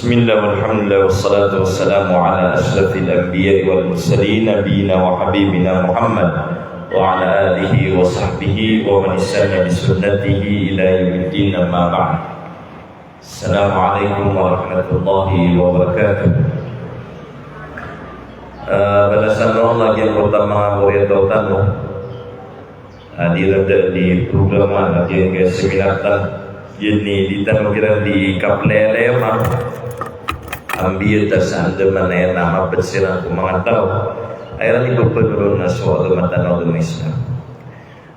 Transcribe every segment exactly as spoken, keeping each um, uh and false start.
Bismillah, walhamdulillah, wassalatu wassalamu ala ashrafil anbiya'i wal mursalin, nabiyina wa habibina Muhammad, wa ala alihi wa sahbihi wa man istanna bi sunnatihi ila yaumiddin, amma ba'd. Assalamu alaikum warahmatullahi wabarakatuh. Eh, balasan o Allah giyangkoto a manga moriyataw tano. Ah, di rada di programa, ah, di, di seminar tano. Di, di tano kiran di kaplelema. Ambiya ta sa andamanaya na mapd siran ko manga taw a iran di pphanoron na so agama tano a agama Islam.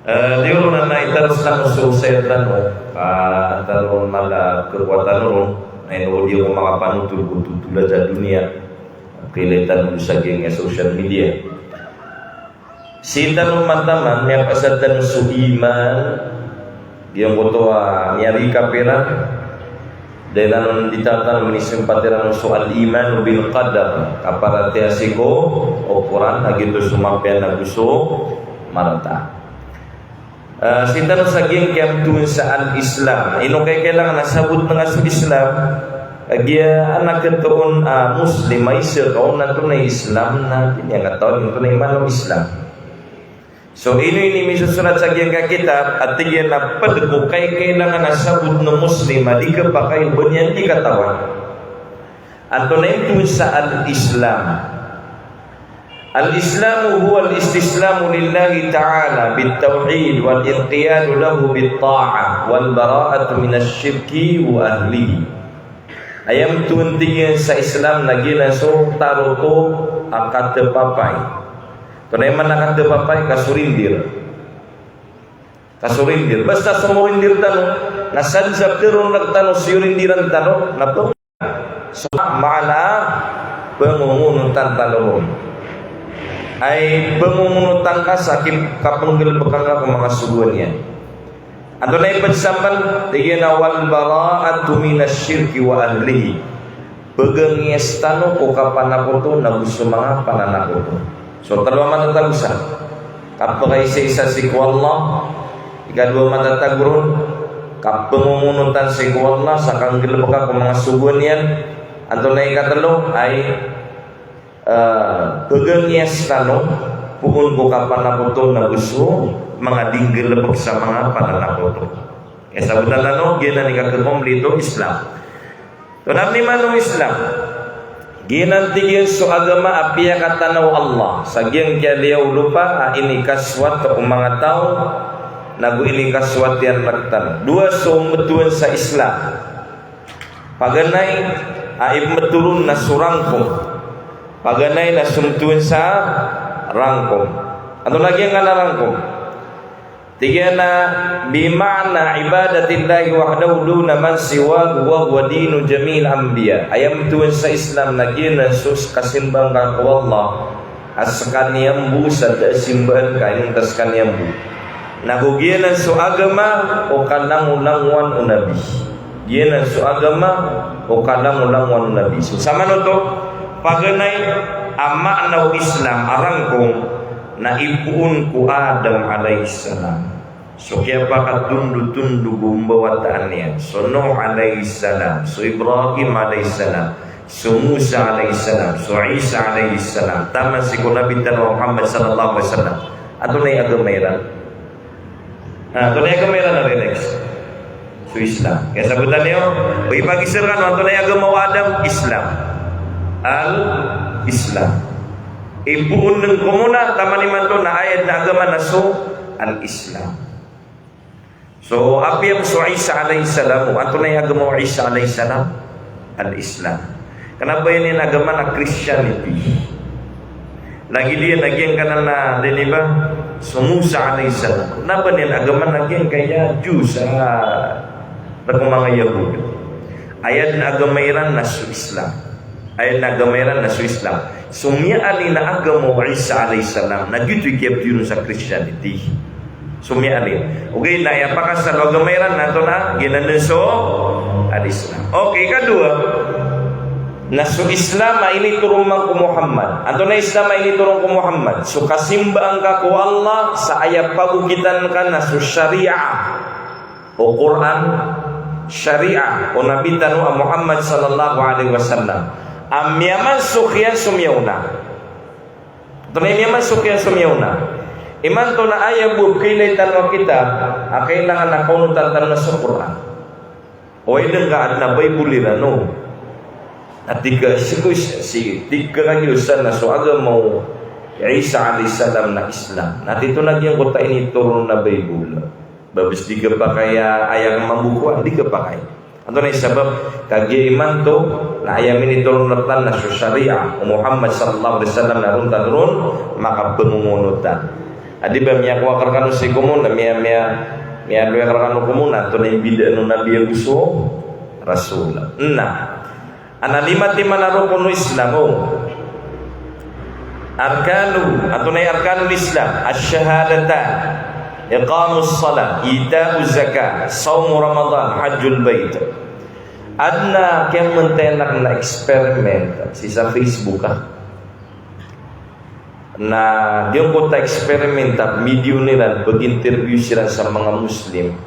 Eh, di ron na itaros tano so saya tano, ah, tano mala kekuatan ron, na ino di ko makapanotol ko totol a doniya. Kilay tano sa giyangkai a social media. Sii tano mantaman, miyapasad tano so iman, giyangkoto a miyari kapiran, dai tano di tano minisempatiran so al-iman bil qadar, kaparatiyaya sii ko Qur'an, a giyoto so mapiya nago so marata. Eh, sii tano sa giyangkai a mtoon sa al-Islam. Ino kay kailangan a sabotn nga so Islam? Kagiya anak ito on, ah, Muslim, ay sir, kaon na antonaa i Islam na, di niyan katawan antonaa i maana o Islam. So, ino ini misosorat sa giyangkai a kitab, a tig iyan a pd ko kay kailangan a sabotn o Muslim a di khapakay o ba niyan di katawan. Antonaa i mtoon sa al-Islam? Al-Islamu huwa al-istislamu lillahi ta'ala bit-tawhid wal-inqiyadu lahu bit-ta'ah wal-bara'atu minash-shirki wa ahlihi. Aya mtoon tig iyan sa Islam na giyanan so tarotop a katepapay. Antonaa i maana a katepapay? Kasurindir. Kasurindir. Basta so morindir tano, na sadn sa ptharoon rktano so iyorindiran tano, na pn so maana a pngongonotan tano ron. Ay pngongonotan ka sa kip-, kapnggalbka ngka ko manga sogoan iyan. Antonaa i pd samban, tig iyan a wal bara'atu minash shirki wa ahlihi. Pgangiyas tano ko kapanakoto nago so manga pananakoto. So tlo a matatago san. Kapkaisaisa sii ko Allah. Ikadowa a matatago ron, kapngongonotan sii ko Allah sa kanggalbka ko manga sogoan iyan. Antonaa i katlo ay, eh, pgangiyas tano poon ko kapanakoto nago so manga di nggalbk sa manga pananakoto. Aya sabotan tano, giyanan i kakhakomplito o Islam. Antonaa i maana o Islam? Giyanan tig iyan so agama a piyakatana o Allah sa giyangkai a liyawaw lopa a inikasowat o manga taw, nago inikasowat iyan rktano. Dowa so mbtowan sa Islam. Paganay a ipmbtowan na so rangkom. Paganay na so mbtowan sa rangkom. Antonaa giyangkanan a rangkom? Tig iyan a, bima'na ibadatillahi wahdahu duna man siwahu wa huwa dinu jami'il anbiya. Aya mbtowan sa Islam na giyanan so kasimba ngka ko Allah a skaniyan bo sa da a simbaan ka, inonta skaniyan bo. Nago giyanan so agama o kalangolangowan o nabi. Giyanan so agama o kalangolangowan o nabi. So samanoto, paganay a maana o Islam a rangkom na ipoon ko Adam alayhis salam. So kiyapakatondotondog o mbawataan iyan. So Nuh alayhis salam, so Ibrahim alayhis salam, so Musa alayhis salam, so Isa alayhis salam, taman sii ko Nabi tano a Muhammad sallallahu alayhi wasallam. Antonaa i agama iran? Ha, antonaa i agama iran a relax? So Islam. Kaya sabotan iyo, o ipagisir kano, antonaa i agama o Adam? Islam. Al-Islam. Ipoon ko mona, taman imanto na aya dn a agama na so Al-Islam. So, apiya pn so Isa alayhis salam, antonaa i agama o Isa alayhis salam? Al-Islam. Kna ba iyan agama na Christianity. Lagid iyan a giyangkanan a, di ba, so Musa alayhis salam. Kna ba niyan agama na giyangkaya Jews a, rk o manga Yahudi. Aya dn a agama iran na so Islam. Aya dn a agama iran na so Islam. So miyaalin a agama o Isa alayhis salam na giyoto i kiyapdiyon sa Christianity. So miyaalin. Ogaid na aya pakaasal o agama iran na antonaa, giyanan dn so Al-Islam. Okay, ikadowa, na so Islam a initoron man ko Muhammad. Antonaa i Islam a initoron ko Muhammad? So kasimbaan ka ko Allah sa aya pagokitan ka na so Sharia. O Qur'an, shariah o Nabi tano a Muhammad sallallahu alaihi wasallam a miyaman so kiyan so miyaona. Antonaa i miyaman so kiyan so miyaona? Imanto na aya bo a kailay tano a kitab a kailangan a kaonotan tano na so Qur'an. Oway, dn ka adn a Bible iran, no? Na tig ka, sii ko Is-, sii, tig ka kagiya san na so agama o Isa alayhis salam na Islam. Na tito na giyangkoto a initoron a Bible. Ba bes di kapakay a aya mambo ko a, di kapakay. Antonaa i sabap? Kagiya imanto na aya minitoron rktano na so shariah o Muhammad sallallahu alaihi wasallam na ron tano ron makapangongonotan. A di ba miyakowa ka rkano sii ko mon, na miya, miya, miyaloy ka rkano ko mon, antonaa i mbidaan o Nabi ago so Rasul. Na, adn a lima timan a rokon o Islam, o. Arkanu, antonaa i arkanul Islam? Ash-shahadatan, iqamus salah, ita'uz zakah, sawmu Ramadan, hajjul bait. Adn a kiyamantayan akn a experiment sii sa Facebook, a. Na giyangkoto a experiment a video iran, pag-interview siran sa manga Muslim.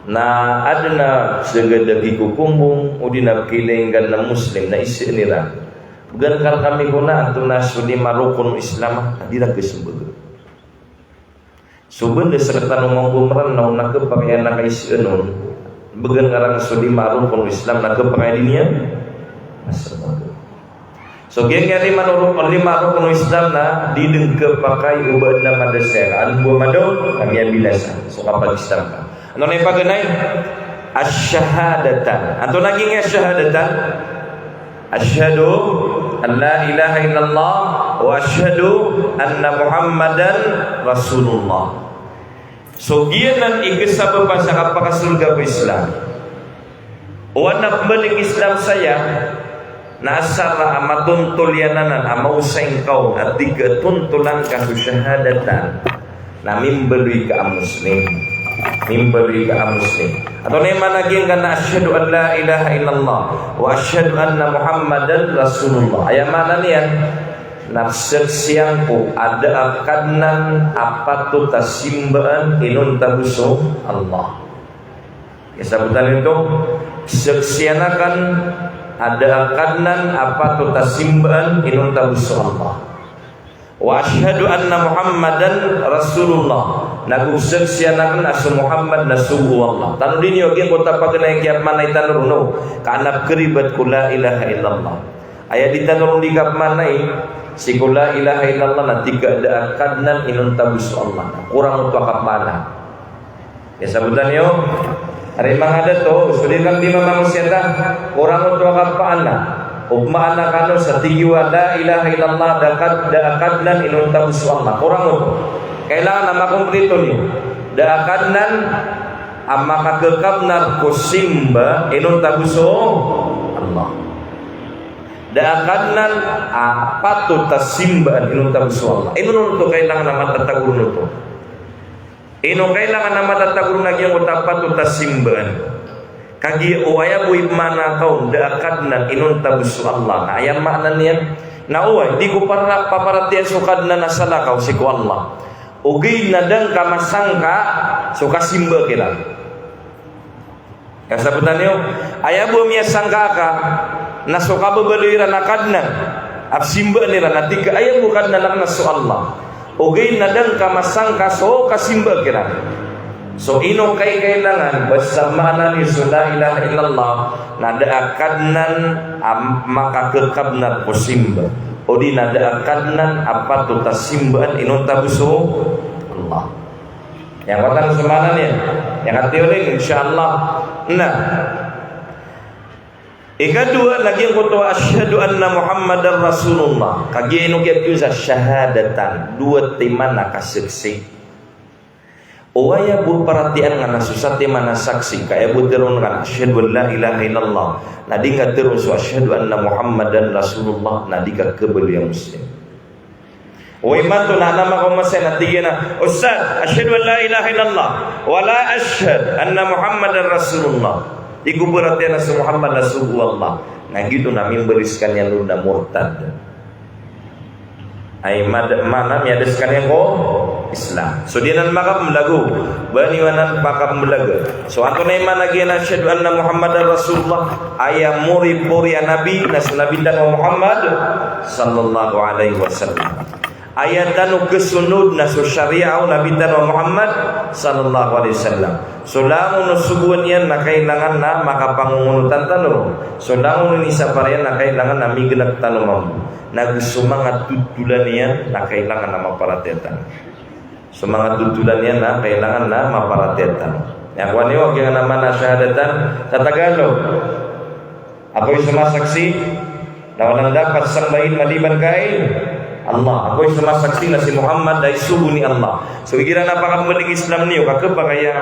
Na adn a sagad a kikokombong, odi na pkilayngan a Muslim, na isaan iran. Bgan ka rkami ko na antonaa so lima rokon o Islam, a, na di iran kasmbag. So banda sktano mambo a Mranaw na khapakay a kaisaan on. Bgan ka rkami so lima rokon o Islam na khapakay a di niyan. So giyangkaya lima ro-, lima rokon o Islam na di dn khapakay o ba adn a madasay ka, adn bo a madaw, na miyabinasa so kapag-Islam ka. Antonaa i paganay? Ash-shahadatan. Antonaa giyangkaya shahadatan? Ashhadu an la ilaha illallah wa ashhadu anna Muhammadan Rasulullah. So giyanan i kasabapan sa kapakasorga ko Islam. O adn a pmbalik Islam saya, na asar a matontol iyan anan a maosay ngka on a di katontolan ka so shahadatan, na mimbaloy ka a Muslim. Mimbaloy ka a Muslim. Antonaa i maana giyangkanan a ashhadu an la ilaha illallah wa ashhadu anna Muhammadan Rasulullah? Aya maana niyan na pzaksian ko a da a kadnan a patot a simbaan inonta bo so Allah. Kasabotan oto, pzaksian akn a da a kadnan a patot a simbaan inonta bo so Allah. Wa ashhadu anna Muhammadan Rasulullah. Nago pzaksian akn a so Muhammad na sogo o Allah. Tanodi niyo giyangkoto a paganay a kiyapmaanai tano ron, o, ka adn a pkharibat ko la ilaha illallah. Aya di tano ron di kapmaanai sii ko la ilaha illallah na tig ka a da a kadnan inonta bo so Allah. Korang oto a kapmaana. Kasabotan iyo, ari manga dato, so di kami mamamosiyata, korang oto a kapmaana. O pmaana kano sa tig iyo a la ilaha illallah, da a kad-, da a kadnan inonta bo so Allah. Korang oto. Kailangan a makomplito niyo. Da a kadnan a makakakabnar ko simba inonta bo so Allah. Da a kadnan a patot a simbaan inonta bo so Allah. Ino oto kailangan a matatago ron oto. Ino kailangan a matatago ron a giyangkoto a patot a simbaan. Kagiya o aya bo i pmaana ka on, da a kadnan inonta bo so Allah. Na aya maana niyan na oway, di ko para-, paparatiyayaan so kadnan a salakaw sii ko Allah. Ogaid na da ngka masangka so kasimba kiran. Kasabotan iyo, aya bo a miyasangka ka na so kababaloy iran a kadnan a simbaan iran, na tig ka aya bo a kadnan akn na so Allah. Ogaid na da ngka masangka so kasimba kiran. So ino kai-, kailangan, basta maana niyo so la ilaha illallah, na da a kadnan a makakakabnar ko simba, odi na da a kadnan a patot a simbaan inonta bo so Allah. Aya watan so maana niyan. Aya katiyoring, insha Allah. Na ikadowa na giyangkoto a ashhadu anna Muhammadan Rasulullah. Kagiya ino kiyatharoon sa shahadatan, dowa timan a kasaksi. O aya bo paratiyayaan ngka na so satiman a saksi, ka aya bo tharoon ka na ashhadu an la ilaha illallah, na di ngka tharoon so ashhadu anna Muhammadan Rasulullah, na di ka kabaloy a Muslim. O imanto na adn a makaoma saya na tig iyan a, "Ustadh, ashhadu an la ilaha illallah, wa la ashhadu anna Muhammadan Rasulullah." Di ko paratiyayaan a so Muhammad na sogo o Allah. Na giyoto na mimbalis ka niyan on na murtad. Ay mad-, mana miyada skaniyan ko Islam. So di anan makapmblag o, ba niyo anan pakapmblag. So antonaa i mana giyanan, asyhadu anna Muhammadar Rasulullah? Aya moripori a nabi na so Nabi tano a Muhammad sallallahu alaihi wasallam. Aya tano khasonod na so shariah o Nabi tano a Muhammad sallallahu alaihi wasallam. So langon o sogoan iyan na kailangan na makapangongonotan tano. So langon o inisapar iyan na kailangan na mignk tano mambo. Na go so manga totolan iyan na kailangan na maparatiyaya tano. So manga totolan iyan na kailangan na maparatiyaya tano. Aya kowan iyo a giyanan a mana a shahadatan sa Tagalog. Akoy somasaksi na walang dapat sambahin maliban kay Allah. Akoy somasaksi na si Muhammad ay sogo ni Allah. So igira na pakapmblig Islam niyo ka khapakay a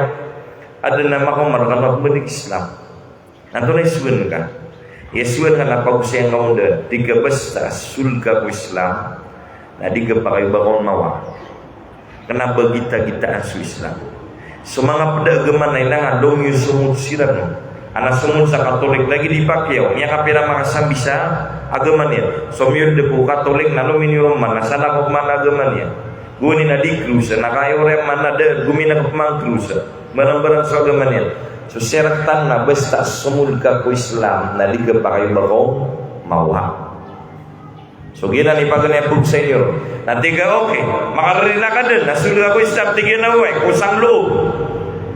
adn a makaoma rka a pmblig Islam. Antonaa i sogoan ka? Aya sogoan ka na pagosay angka on dn, tig ka basta sold ka ko Islam, na di ka pakay ba kon mawa. Kna ba gitagitaan so Islam. So manga pd a agama na ilang a lomiyo somod siran. Ana somod sa Katolik lagid i pakiyaw, miyakapira makasambi sa agama niyan. So miyold ko Katolik na lomiyo roman na salakaw man a agama niyan. Gowani na di Cruz, na kayo rin man na da, gowani na kapmang Cruz. Barang-barang so agama niyan. So syarat tano na basta somold ka ko Islam, na di ka pakay ba kon mawa. So giyanan i paganay a pagosay niyo ron. Na tig ka, okay, makararila ka dn, na sold ka ko Islam, tig iyan a oway, ko sanglob.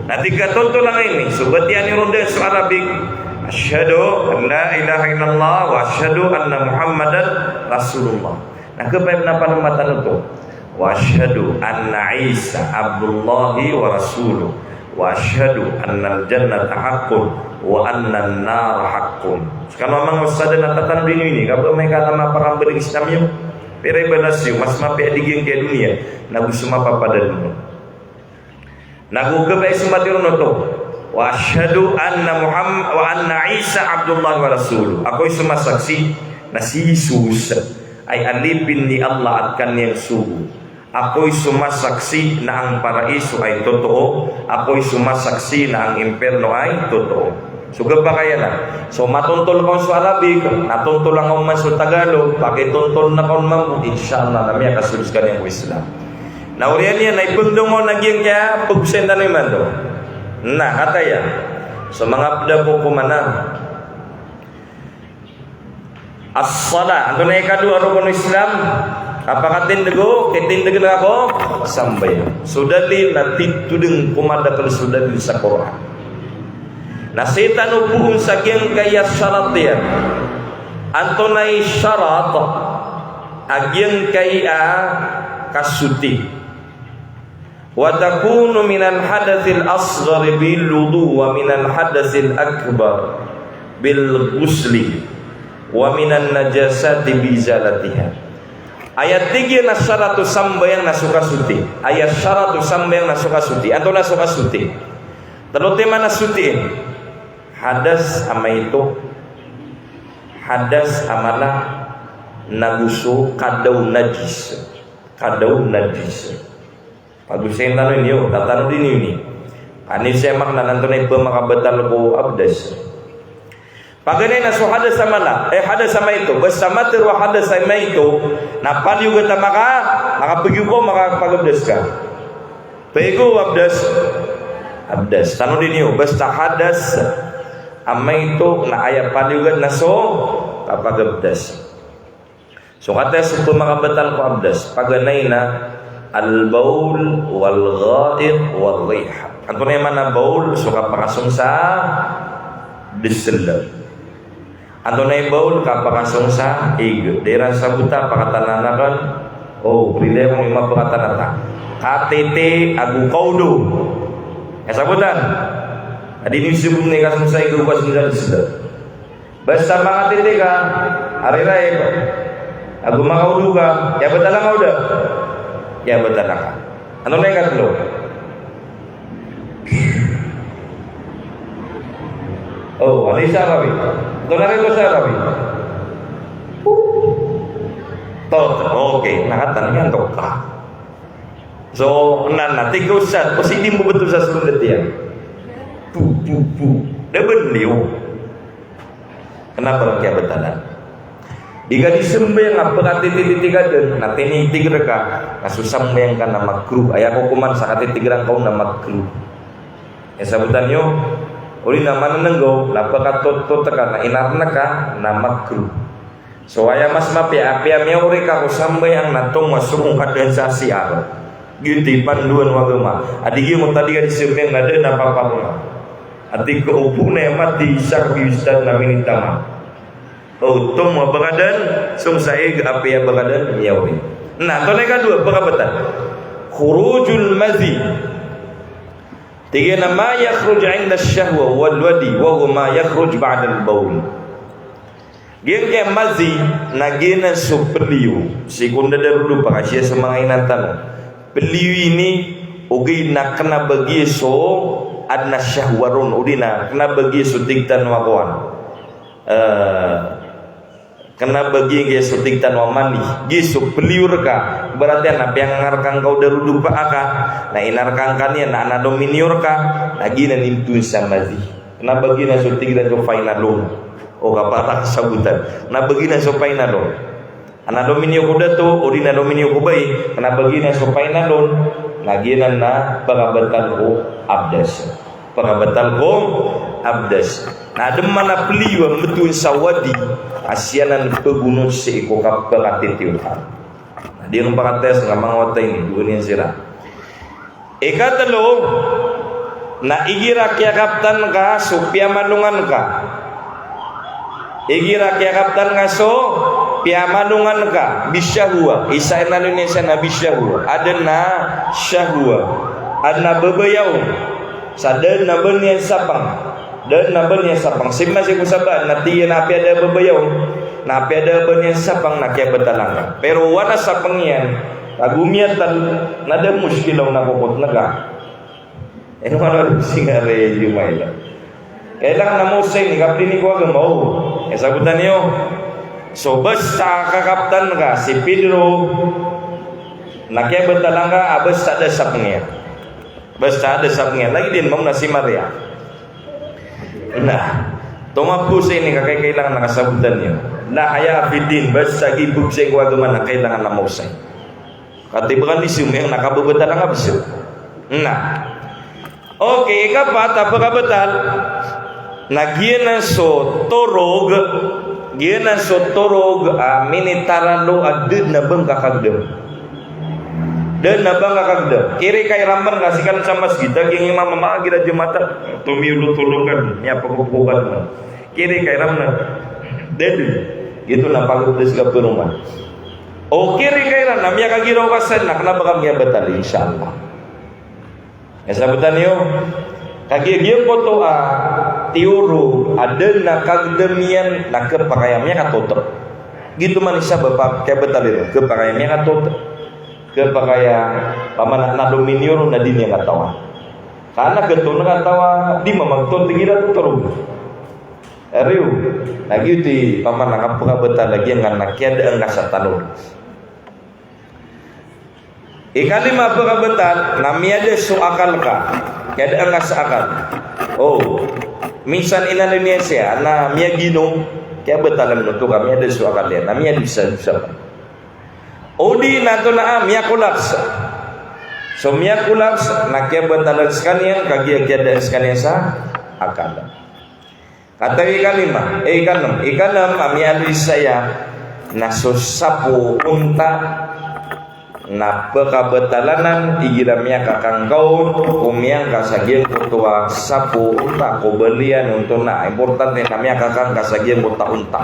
Na tig ka, tontol angkaini, so batiya niyo ron dn so Arabic, "Ashhadu an la ilaha illallah wa ashhadu anna Muhammadan Rasulullah." Na khapakay a panaw matan oto. "Wa ashhadu anna Isa abdullahi wa rasuluh. Wa ashhadu annal jannata haqqun wa annan nara haqqun." Skano a manga ustadh na tatanodi niyo ini, ka ba amay ka na mapakambalik Islam iyo, pira i balas iyo, mas mapiya di giyangkaya doniya, na go so mapapadalm on. Na go khapakay a somat iyo ron oto. "Wa ashhadu anna Muhammad, wa anna Isa abdullah wa rasuluh." Akoy somasaksi na si Jesus ay alipin ni Allah a kaniyan sogo. Akoy somasaksi na ang paraiso ay totoo. Akoy somasaksi na ang impyerno ay totoo. So khapakay anan. So matontol ka on so Arabic, na tontol angka on man so Tagalog, pakitontol na ka on mambo, insha Allah na miyakasold skaniyan ko Islam. Na oriyan iyan na ipndong on a giyangkaya pagosay tano imanto. Na kataya. So manga pd a kokoman a as-salah, antonaa i ikadowa a rokon o Islam? Kapakatindg o, kitindgn ka ko sambayang. So dalil na titodeng ko madakl so dalil sa Qur'an. Na sii tano poon sa giyangkaya sharat iyan. Antonaa i sharat a giyangkaya kasoti? "Wa takunu minal hadatsil asghari bil wudu, wa minal hadatsil akbar bil ghusli, wa minan najasati bi izalatiha." Aya tig iyan a sharat o sambayang na so kasoti. Aya sharat o sambayang na so kasoti. Antonaa so kasoti? Tlo timan a soti. Hadas a maito, hadas a mala, na go so kadaw najis. Kadaw najis. Pagosayn tano ini, o, tatanodi niyo ini. Aniyo saya makna na antonaa i pmakabatal ko abdas. Paganay na so hadas a mala, eh, hadas a maito, basta matharo a hadas a maito, na paliyogat a maka, makapagiyog ka, makapagabdas ka. Paigo abdas, abdas. Tanodi niyo, basta hadas a maito na aya paliyogat na so kapagabdas. So kataya so pmakabatal ko abdas, paganay na al-bawl wal-gha'it war-rih. Antonaa i maana a bawl? So kapakasong sa dsl. Antonaa i bawl? Kapakasong sa ig. Da iran sabota, pakatanaan akn. O, prilay ko i mapakatanata. Katiti ago kaodo. Aya sabotan. Adi niyo sabot na ikasong sa ig, kasong sa dsl. Basta makatiti ka, ari raib, ago makaodo ka, iyabtala ngka o da? Iyabtala ka. Antonaa i ikatlo? O, ano i isa, Rawi? Antonaa i ikatlo sa Rawi? Tot, okay, na katawan iyan, antok ka. So, nan na, tig ka, Ustadh, o sii di mbo btho sa sunnat iyan. Pu, pu, pu. Da ba liyo. Kna ba kiyabtalan? Ika di sambayang a pkatitititi ka dn, na tinitig rka, na so sambayang ka na makruh. Aya kokoman sa katitigrang ka on na makruh. Aya sabotan iyo, odi na manananggaw, na pkatottot ka, na inarn ka, na makruh. So aya mas mapiya, apiya miyaori ka ko sambayang na tomo a sokong ka dn sa C R. Giyoto i pandoan o agama. A di giyoto a di ka di sambayang na da na paparonga. A di ka opo na aya mati isa ko ustad na minitaman. O, tomo a bagadan, song sa ig apiya bagadan, miyaori. Na, antonaa i ikadowa, pkabatal. Khurujul madhi. Tig iyan a ma yakhruj inda shahwa wal wadi, wa huwa ma yakhruj ba'dal bawl. Giyangkaya madhi, na giyanan so pliyo. Sii ko ndadarodopa, ka siya so manga ina tano. Pliyo ini, ogaid na kna ba giya so, adn a shahwa ron, odi na kna ba giya so tig tano a kowan. Eh, kna ba giya so tig tano a mani. Giya so pliyo rka. Ibarat iyan na piyangangarkan ka o darodopa aka. Na inarkan ka niyan, na anadominiyo rka. Na giyanan i mtoon sa madhi. Kna ba giyanan so tig tano so final on. O kapara sabotan. Kna ba giyanan so final on. Anadominiyo ko dato, odi na dominiyo ko bai. Kna ba giyanan so final on. Na giyanan na pkabatal ko abdas. Pkabatal ko abdas. Na adn man a pliyo a mtoon sa wadi, a siyanan pagonot sii ko kapakatitiyotan. Na di ngka pakates nga manga wata ini, doon iyan siran. Ikatlo, na igira kiyakaptan ka so piyamalongan ka. Igira kiyakaptan ka so piyamalongan ka, bishahwa, isa inaloy niyan siyan na bishahwa. Adn a shahwa. Adn a babayaw. Sa da dn a ba niyan sapang. Da dn a ba niyan sapang. Sii masii ko sabaad na tig iyan a apiya da a babayaw, na apiya da a ba niyan sapang na kiyabatalan ka. Pero oway na sapang iyan, ago miyatal, na da mushkila on a kokotn ka. Ino ka na dn singa ri Jumaila. Kailangan na maosay ini, kapdi ini ko agama o. Aya sabotan iyo. So, basta kakaptan ka si Pedro, na kiyabatalan ka, a basta da sapang iyan. Basta da sapang iyan. Lagid iyan mambo na si Maria. Na, tomo a pos ini ka kailangan na kasabotan iyo. La haya fid din, basta gii pos ko agama na kailangan na maosay. Katibakan di siyo miyang na kababatalan ka bes. Na. Okay, ikapat a pkabatal. Na giyanan so torog, giyanan so torog a minitaralo a da dn a ba ngka kagdam. Da dn a ba ngka kagdam. Kiri ka iran man na sii kan sa masgit a giyangkai a mama a gira Jumaat a tomiyolotolog kan, miyapokopok kan. Kiri ka iran na da dn. Giyoto na pagobda sii ka paroman. O kiri ka iran na miyakagiraw ka san na kna ba ka miyabatal, insha Allah. Aya sabotan iyo, kagiya giyangkoto a tiyorog a da dn a kagdam iyan na khapakay a miyakatotop. Giyoto man i sabap a kiyabatal iyan, khapakay a miyakatotop. Khapakay a, pamana na dominiyo ron na di niyan katawan. Ka na khatoon katawan, di mamagtotop igira torog. Ariyo, na giyoto i pamana kapkabatal a giyangkanan a kiyadaan ka sa tanod. Ikalima a pkabatal, na miyada so akal ka. Kiyadaan ka sa akal. O, minsan inaloy niyan siya na miyaginom, kiyabatalan oto ka miyada so akal iyan, na miyadosa, dosa. O di na antonaa, miyakolaps. So miyakolaps, na kiyabatalan skaniyan, kagiya kiyadaan skaniyan sa akal. Katawi ikalima, eh, ikanm, ikanm a miyaaloy saya na so sapo o onta na pkabatalan anan igira miyakakangkaon ko miyangka sa giyangkoto a sapo o onta ko balian onto na importante na miyakakangka sa giyangkoto a onta.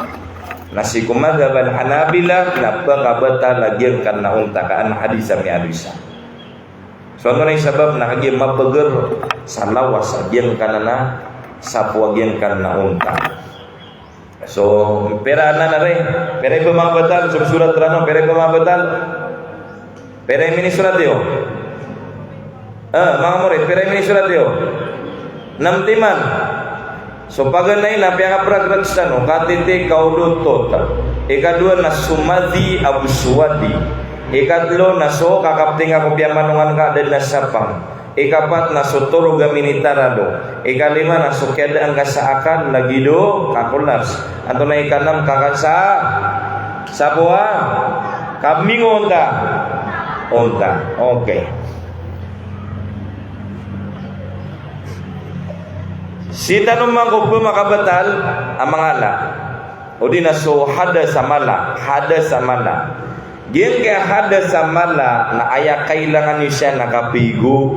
Na sii ko madhab al Hanabila na pkabatal a giyangkanan a onta ka an hadis a miyaaloy saya. So antonaa i sabap na kagiya mapagr sa lawas a giyangkanan a sapo a giyangkanan a onta. So pira anan ari? Pira i pmakabatal? So sorat rano, pira i pmakabatal? Pira i minisorat iyo? Eh, manga morit, pira i minisorat iyo? Nam timan. So paganay na piyakapragrat tano, katiti, kaodo, tot. Ikadowa na so madhi ago so wadi. Ikatlo na so kakapting ako piyamanongan ka da dn a sapang. Ikapat na so torog a minitarado. Ikalima na so kiyadaan ka sa akal lagid o kakolaps. Antonaa i ikanm? Kakan sa, Sapoa, kamingonta. Onta. Okay. Sii tano man ko pmakabatal a manga ala. O di na so hadas a mala, hadas a mala. Giyangkai a hadas a mala na aya kailangan iyo siya na kapigo.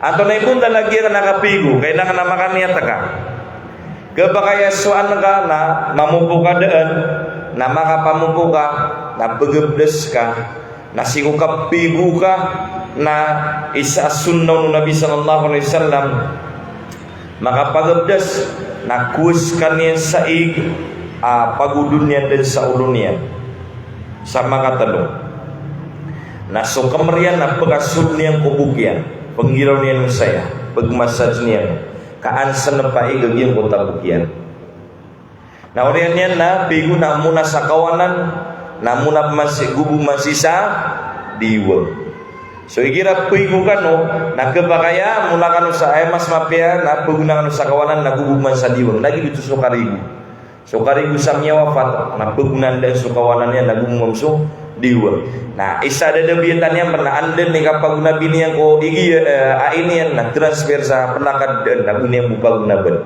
Antonaa i bontal a giyangkanan a kapigo, kailangan na makaniyat ka. Khapakay a so an ka na mamopok a daan, na makapamopok ka, na pagabdas ka, na sii ko kapigo ka, na isa a sunnah o Nabi sallallahu alaihi wasallam, makapagabdas, na kowa skaniyan sa ig a pagodon iyan dn sa olo niyan. Sa makatlo. Na so kmr iyan na pkasold iyan ko bok iyan. Pnggiraw niyan on saya. Pgmassage niyan. Ka an snpa ig a giyangkoto a bok iyan. Na oriyan iyan na pigo na mona sa kawanan, na mona pman sii, go bo man sii sa diwang. So igira pigo kano, na khapakay a mona kano sa, aya mas mapiya na pagona kano sa kawanan, na go bo man sa diwang. Lagid oto so karigo. So karigo sa miyawafat, na pagonaan dn so kawanan iyan, na go bo man so diwang. Na isa a dadabiyatan iyan pn na anda dn i kapagona biniyan ko ig iyan, eh, ai niyan, na transfer sa plakad dn, na go niyan bo pagona bn.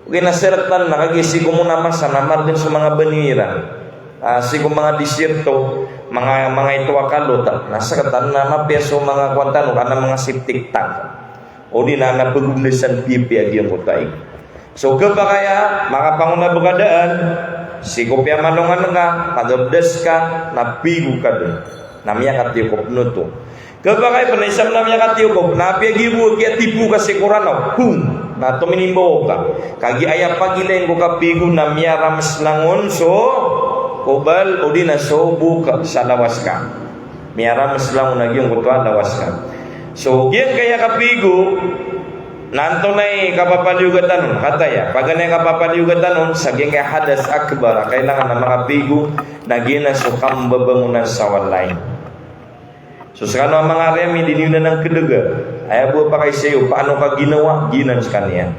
Okay, na sii rktano na kagiya sii ko mona masa na margn so manga bani iran. Ah, sii ko manga disyerto, manga, manga ito a kalot, na sktano na mapiya so manga kowan tano, ka na manga septic tank. O di na, na pagomdasan piyapiya giyangkoto a ig. So khapakay a makapangona bo ka daan, sii ko piyamalongan ka, pagabdas ka, na pigo ka dn. Na miyakatiyokop oto. Khapakay pn a isa pn a miyakatiyokop, na apiya giya bo a kiyatipo ka sii ko Ranaw, hum, na tominimbaw ka. Kagiya aya pagilain ko kapigo na miyarames langon so kobal, o di na so bok sa lawas ka. Miyarames langon a giyangkoto a lawas ka. So giyangkaya kapigo, na antonaa i kapapaliyogatan on, kataya. Paganay a kapapaliyogatan on, sa giyangkaya hadas akbar a kailangan a makapigo, na giyanan so kambabangonan sa walay. So skano a manga ari ami, di niyo nan kdga. Aya bo a pakaiza iyo, paano ka ginawa, giyanan skaniyan.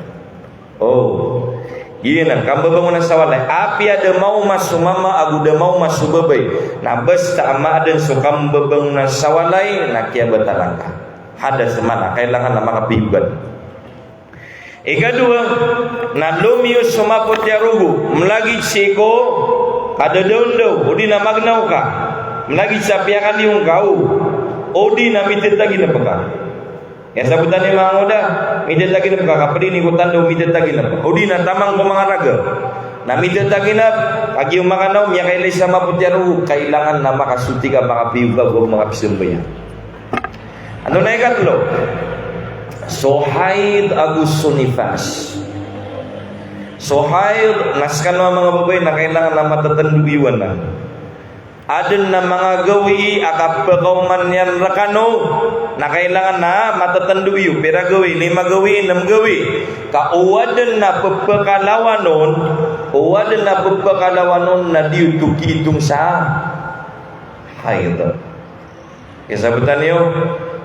O, giyanan, kambabangonan sa walay. Apiya da maoma so mama ago da maoma so babay, na basta a maaden so kambabangonan sa walay, na kiyabatalan ka. Hadas a mala, kailangan a makapigo ka. Ikadowa, na lomiyo so mapoti a rogo, mlagid sii ko kadadaondaw, o di na magnaw ka, mlagid sa piyakaliyo ngka, o di na mitataginep ka. Aya sabotan iyan manga oda, mitataginep ka, kapd ini ko tandaw, mitataginep. O di na taman ko manga raga na mitataginep, kagiya makanaw, miyakailay sa mapoti a rogo, kailangan na makasoti ka, makapigo ka, go makapisambayang. Antonaa i katlo? So haid ago so nifas. So haid, na skano a manga babay na kailangan na matatando iyo anan. Aden a manga gawii a kapakaoma niyan rekano, na kailangan na matatando iyo. Pira gawii? Lima gawii, nem gawii. Ka o aden a pepakalawan on, o aden a pepakalawan on na di oto kiitong sa haid. Aya sabotan iyo,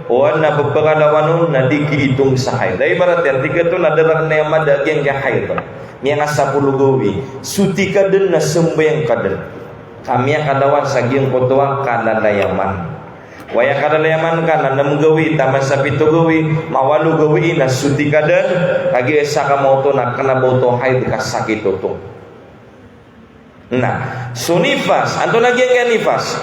o aden a pepakalawan on na di kiitong sa haid. Aya ibarat iyan, tig oto na da raken a mada a giyangkaya haid. Miyangasapolo gawii. Soti ka den na sambayang ka den. Ka miyakalawan sa giyangkoto a kalalayaman. Waya kalalayaman ka na nem gawii, taman sa pito gawii, mawalo gawii na soti ka den, kagiya isa ka maoto na kena ba oto haid ka sakit oto. Na so nifas, antonaa giyangkaya nifas?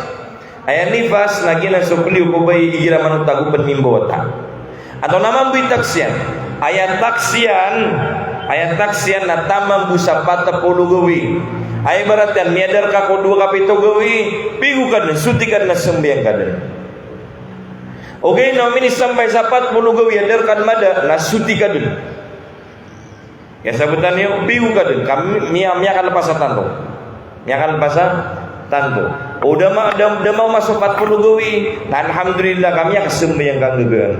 Aya nifas na giyanan so peliyo ko babay igira manotago pen mimbawata. Antonaa mambo i taksiyan? Aya taksiyan, aya taksiyan na taman bo sa pat polo gawii. Aya ibarat iyan, miyadar ka ko dowa ka pito gawii, pigo ka den, soti ka den na sambayang ka den. Ogaid na o minisambay sa pat polo gawii a dar ka den mada, na soti ka den. Aya sabotan iyo, pigo ka den, ka mi-, miya-, miyakalpas a tanto. Miyakalpas a tanto. O da ma-, da, da maoma so pat polo gawii, na alhamdulillah, ka miyakasambayang ka nggagaan.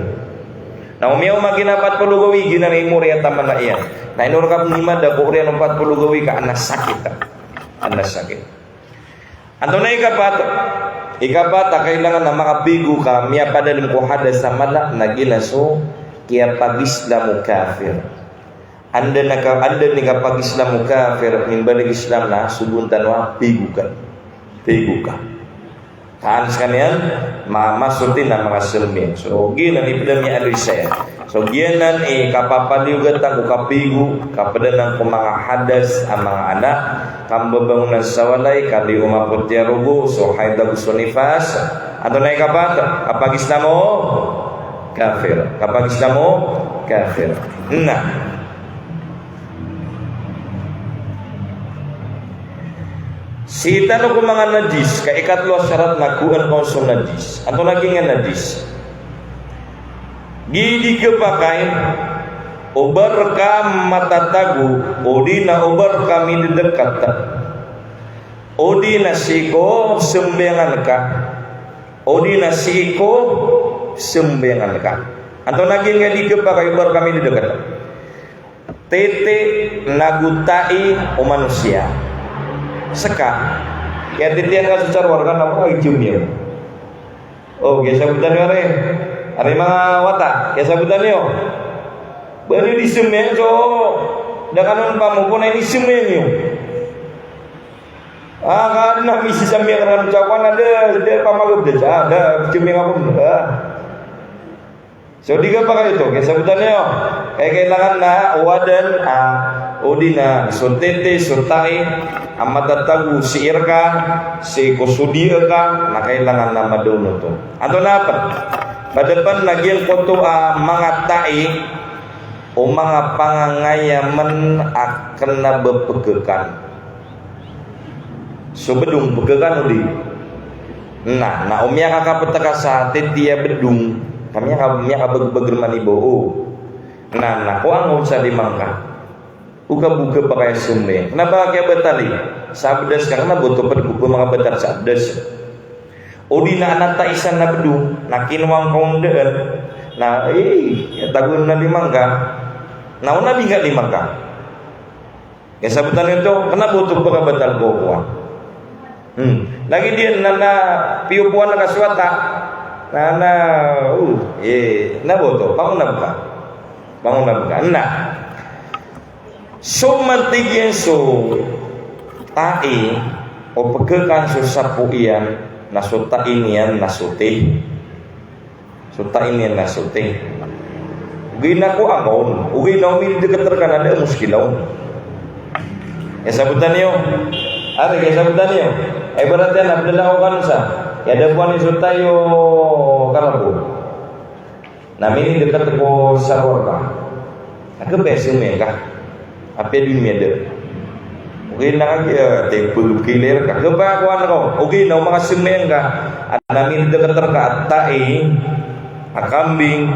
Na o miyaoma giyanan a pat polo gawii, giyanan i mori a taman iyan. Na ino reka pn i mada ko oriyan o pat polo gawii ka an a sakit. An a sakit. Antonaa i ikapat? Ikapat a kailangan a makapigo ka miyapadalem ko hadas a mala na giyanan so kiyapagislam o kafir. Anda na ka, anda i kapag-Islam o kafir, mimbalig Islam na, so bontal na, pigo ka. Pigo ka. Kaan skaniyan, ma-, masoti na manga sambayang. So, giyanan i pd ami a aloy saya. So, giyanan i kapapaliyogat ko kapigo, kapd anan ko manga hadas a manga anak, kambabangonan sa walay, kaliyo mapoti a rogo, so haid ago so nifas. Antonaa i kapat, kapag-Islam o kafir. Kapag-Islam o kafir. Na. Sii tano ko manga najis, ka ikatlo a sarat na kowan ka on so najis. Antonaa giyangkai a najis? Gii di khapakay o ba rka matatago, odi na o ba rka midedeket, odi na sii ko sambayangan ka, odi na sii ko sambayangan ka. Antonaa giyangkai a di khapakay o ba rka midedeket? Titi nago tai o manosiya. Ska. Kiyatitiyan ka so sarwar ka na ko ay jumyo. O, kiyasabotan iyo, ari. Ari manga wata, kiyasabotan iyo. Ba niyo di sambayang so, da kano pamoko na ini sambayang iyo. Ah, ka na misi sambayang rkano sa kowan, da, da pamagab da sa, da sambayang ako, da. So, di khapakay oto, kiyasabotan iyo. Kay kailangan na o adan, ah, odi na so titi, so tai, a matatago sii rka, sii ko sodiya ka, na kailangan na madaon oto. Antonaa pn? Pd pn na giyangkoto a manga tai o manga pangangayamn a kna ba pgkan. So bdong, pgkan odi. Na, na o miyakakapet ka sa titi a bdong, ka miyaka-, miyakabagbag rman i baw. Na, na kowa ngka on sa lima ngka. O ka bo khapakay a sambayang. Kna ba kiyabatali sa abdas ka, kna ba oto pd ko pmakabatal sa abdas. Odi na adn a tai san a bdong, na kinowa ngka on dn. Na, eh, tago na lima ngka. Na o na di ngka lima ngka. Kiyasabotan iyo oto, kna ba oto pmakabatal ko kowan. Hmm. Lagid iyan na, na piyopoan ka so wata. Na, na, oh, eh, kna ba oto, pangonab ka. Pangonab ka. Na. So mantig iyan so tai, o pgkan so sapo iyan, na so tai niyan na soti. So tai niyan na soti. Ogaid na kowa ngka on. Ogaid na o midedeket rka na da a muskila on. Kiyasabotan iyo. Ari, kiyasabotan iyo. Ibarat iyan a pd ako kano sa, kiyadapoan iyo so tai o karabaw. Na minideket ko sarwar ka. Na khabaya sambayang ka. Apiya di miyada. Ogaid na kagiya, eh, tepeg kilir ka. Khabaya kowan ka. Ogaid na o makasambayang ka. Adn a minideket rka a tai a kambing,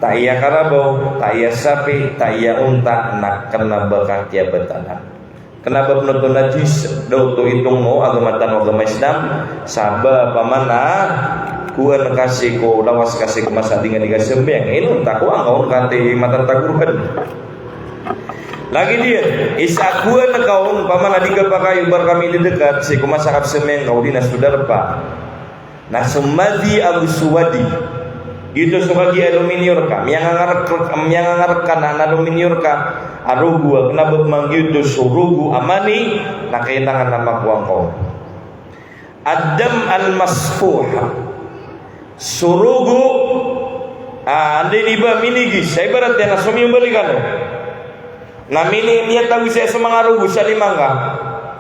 tai a karabaw, tai a sapi, tai a onta, na kna ba kakiyabatalan. Kna ba pn oto najis, da oto itong o agama tano a agama Islam, sabap a mana, kowan ka sii ko lawas ka sii ko masa a di ngka di kasambayang. Inonta ko angka on ka ti matatago rka dn. Lagid iyan, isa a kowan ka on, pamana di khapakay o ba rka midedeket sii ko masa a kapsambayang ka, odi na so darpa. Na so madhi ago so wadhi. Giyoto so kagiya a lominyo rka, miyangangarek, miyangangarek ka na, na lominyo rka a rogo a kna ba pman giyoto so rogo a mani, na kailangan na makowa ngka on. Ad-dam al-masfuh. So rogo, ah, anda ini ba minigis, sa ibarat iyan na so miyombalik kano. Na mini, miyatago saya so manga rogo sa lima ngka.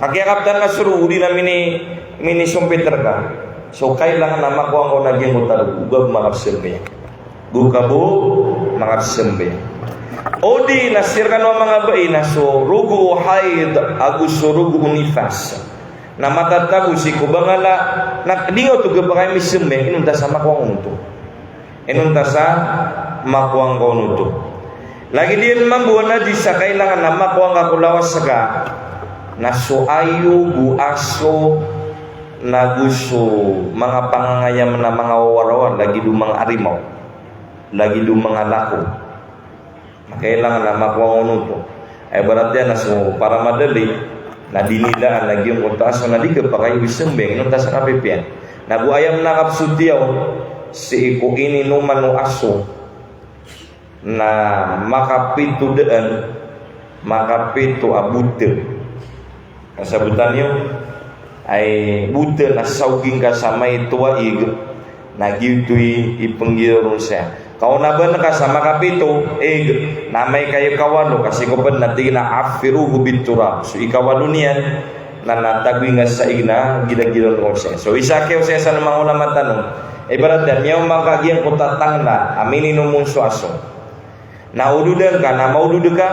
Ka kiyakaptan ka so rogo, odi na mini, minisompit rka. So kailangan na makowa ngka on a giyangkoto a rogo, go ka makapsambayang. Go ka bo makapsambayang. Odi na sii rkano a manga bai na so rogo o haid, ago so rogo o nifas. Na matatago sii ko bangala, na di ngka oto khapakay misambayang, inonta sa makowa ngka on oto. Inonta sa makowa ngka on oto. Lagid iyan mambo a najis a kailangan na makowa ngka ko lawas ka, na so ayog o aso, na go so manga pangangayam na manga warawar, lagid o manga arimaw, lagid o manga lako. Na kailangan na makowa ngka on oto. Ibarat iyan na so para madali, na dinilaan na giyangkoto a aso na di khapakay o isambayang, inonta sa kapipiya. Na go aya manga kapsotiya on, sii ko ininoman o aso na makapito daan, Makapito a bota. Kasabotan iyo, ay bota na saogin ka sa maito a ig, na giyoto i ipnggiraw ron saya. Kaonaban ka sa makapito, ig, na amay ka ikawalo, ka sii ko pd na tig iyan a affiruhu bit turab. So ikawalo niyan, na na tagoy nga sa ig na giragira on ko saya. So isa kiyaosaya san o manga ulama tano. Ibarat iyan, miyaoma ka giyangkoto a tangla a mininom on so aso. Na olodan ka, na maolod ka,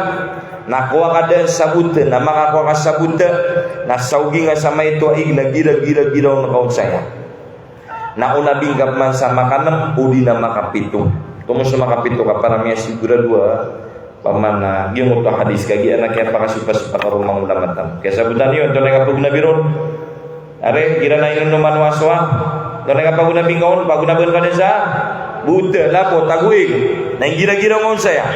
na kowa ka dn sa bota, na makakowa ka sa bota, na saogin nga sa maito a ig na giragira on ka on saya. Na onabing ka pman sa makanm, odi na makapito. Tomo so makapito ka para miyasigurado a, pman na giyangkoto a hadis, kagiya na kiyapakasopasopa ka ron o manga ulama tano. Kasabotan iyo, antonaa i kapagonabi ron? Ari, igira na inonoman o aso a, antonaa i kapagonabi ngka on? Pagonabi ngka dn sa bota, lapot, ago ig. Na giragira on saya.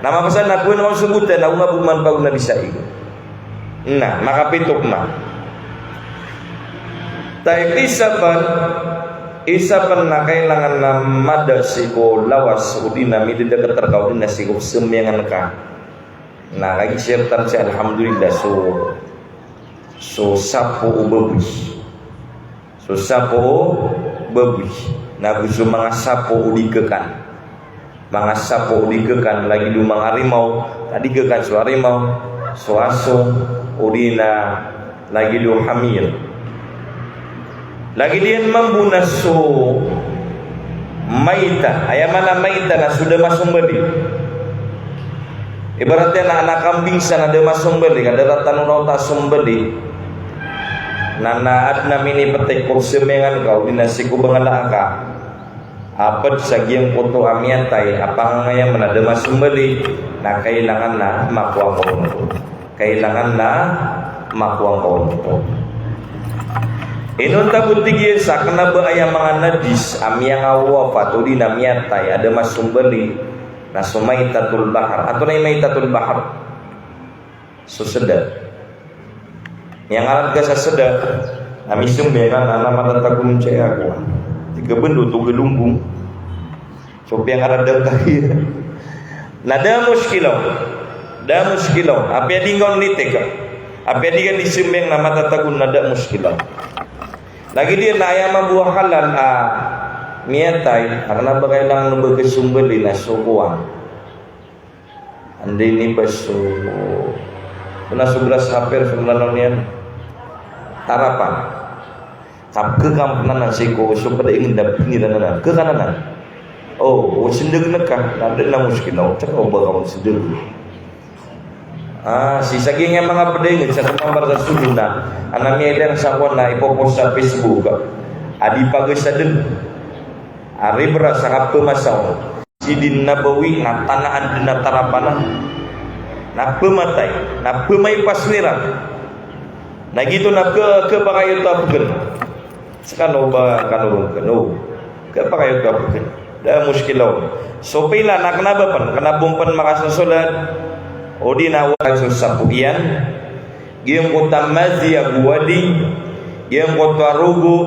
Na mapasad na pn on so bota, na onga bo man pagonabi sa ig. Na makapito pman. Tayyib, isa pn, isa pn na kailangan na mada sii ko lawas, odi na midadaktar ka, odi na sii ko sambayangan ka. Na kagiya siyartan saya, alhamdulillah, so, so sapo o baboy. So sapo o baboy. Na go so manga sapo o di kkan. Manga sapo o di kkan, lagid o manga arimaw, ka di kkan so arimaw, so aso, odi na lagid o hamir. Lagid iyan mambo na so maita, aya maana a maita na so da masombali. Ibarat iyan na, na kambing san na da masombali, ka da rktano rawta sombali. Na, na adn a miniptay ko sambayangan ka, odi na sii ko bangala ka. A pd sa giyangkoto a miyatay a pangangayamn a da masombali, na kailangan na makowa ngka on. Kailangan na makowa ngka on. Inonta bo, tig iyan, sa kna ba aya manga najis a miyangawafat odi na miyatay a da masombali, na so maitatul bahr. Antonaa i maitatul bahr? So sda. Miyangarad ka sa sda, na misambayang ka na, na matatago on saya ko. Tig ka bndo to galonggong. So piyangarad ka. Na da mushkila on. Da mushkila on. Apiya di ngka on litik, apiya di ngka di sambayang na matatago on, na da mushkila on. Lagid iyan na aya mambo a halal a miyatay, a kna ba kailangan o ba kasombali na so kowan. Anda ini ba so, na so grasshopper, so mlanaw niyan, tarapan. Kapkhakan anan sii ko, so pd a ingd a piniran anan, khakanan anan. O, o sndg ngka, na da na mushkila on, tsaka o ba ka on sndg. A, sii sa giyangkaya manga pd a ingd, sa mambar sa sogo na, a na miyailay sa kowan na ipopost sa Facebook a di pagasadn a ribra sa kapmasa on. Sidin Nabawi na tanaan dn a tarapan a, na pmatay, na pmaipas iran. Na giyoto na kha, khapakay oto a pkn. Skano ba kano ron kano. Khapakay oto a pkn. Da mushkila on. So pila na kna ba pn, kna bo pn makasosolat. Odi na wa so sapo iyan. Giyangkoto a mazi ago wadi, giyangkoto a rogo,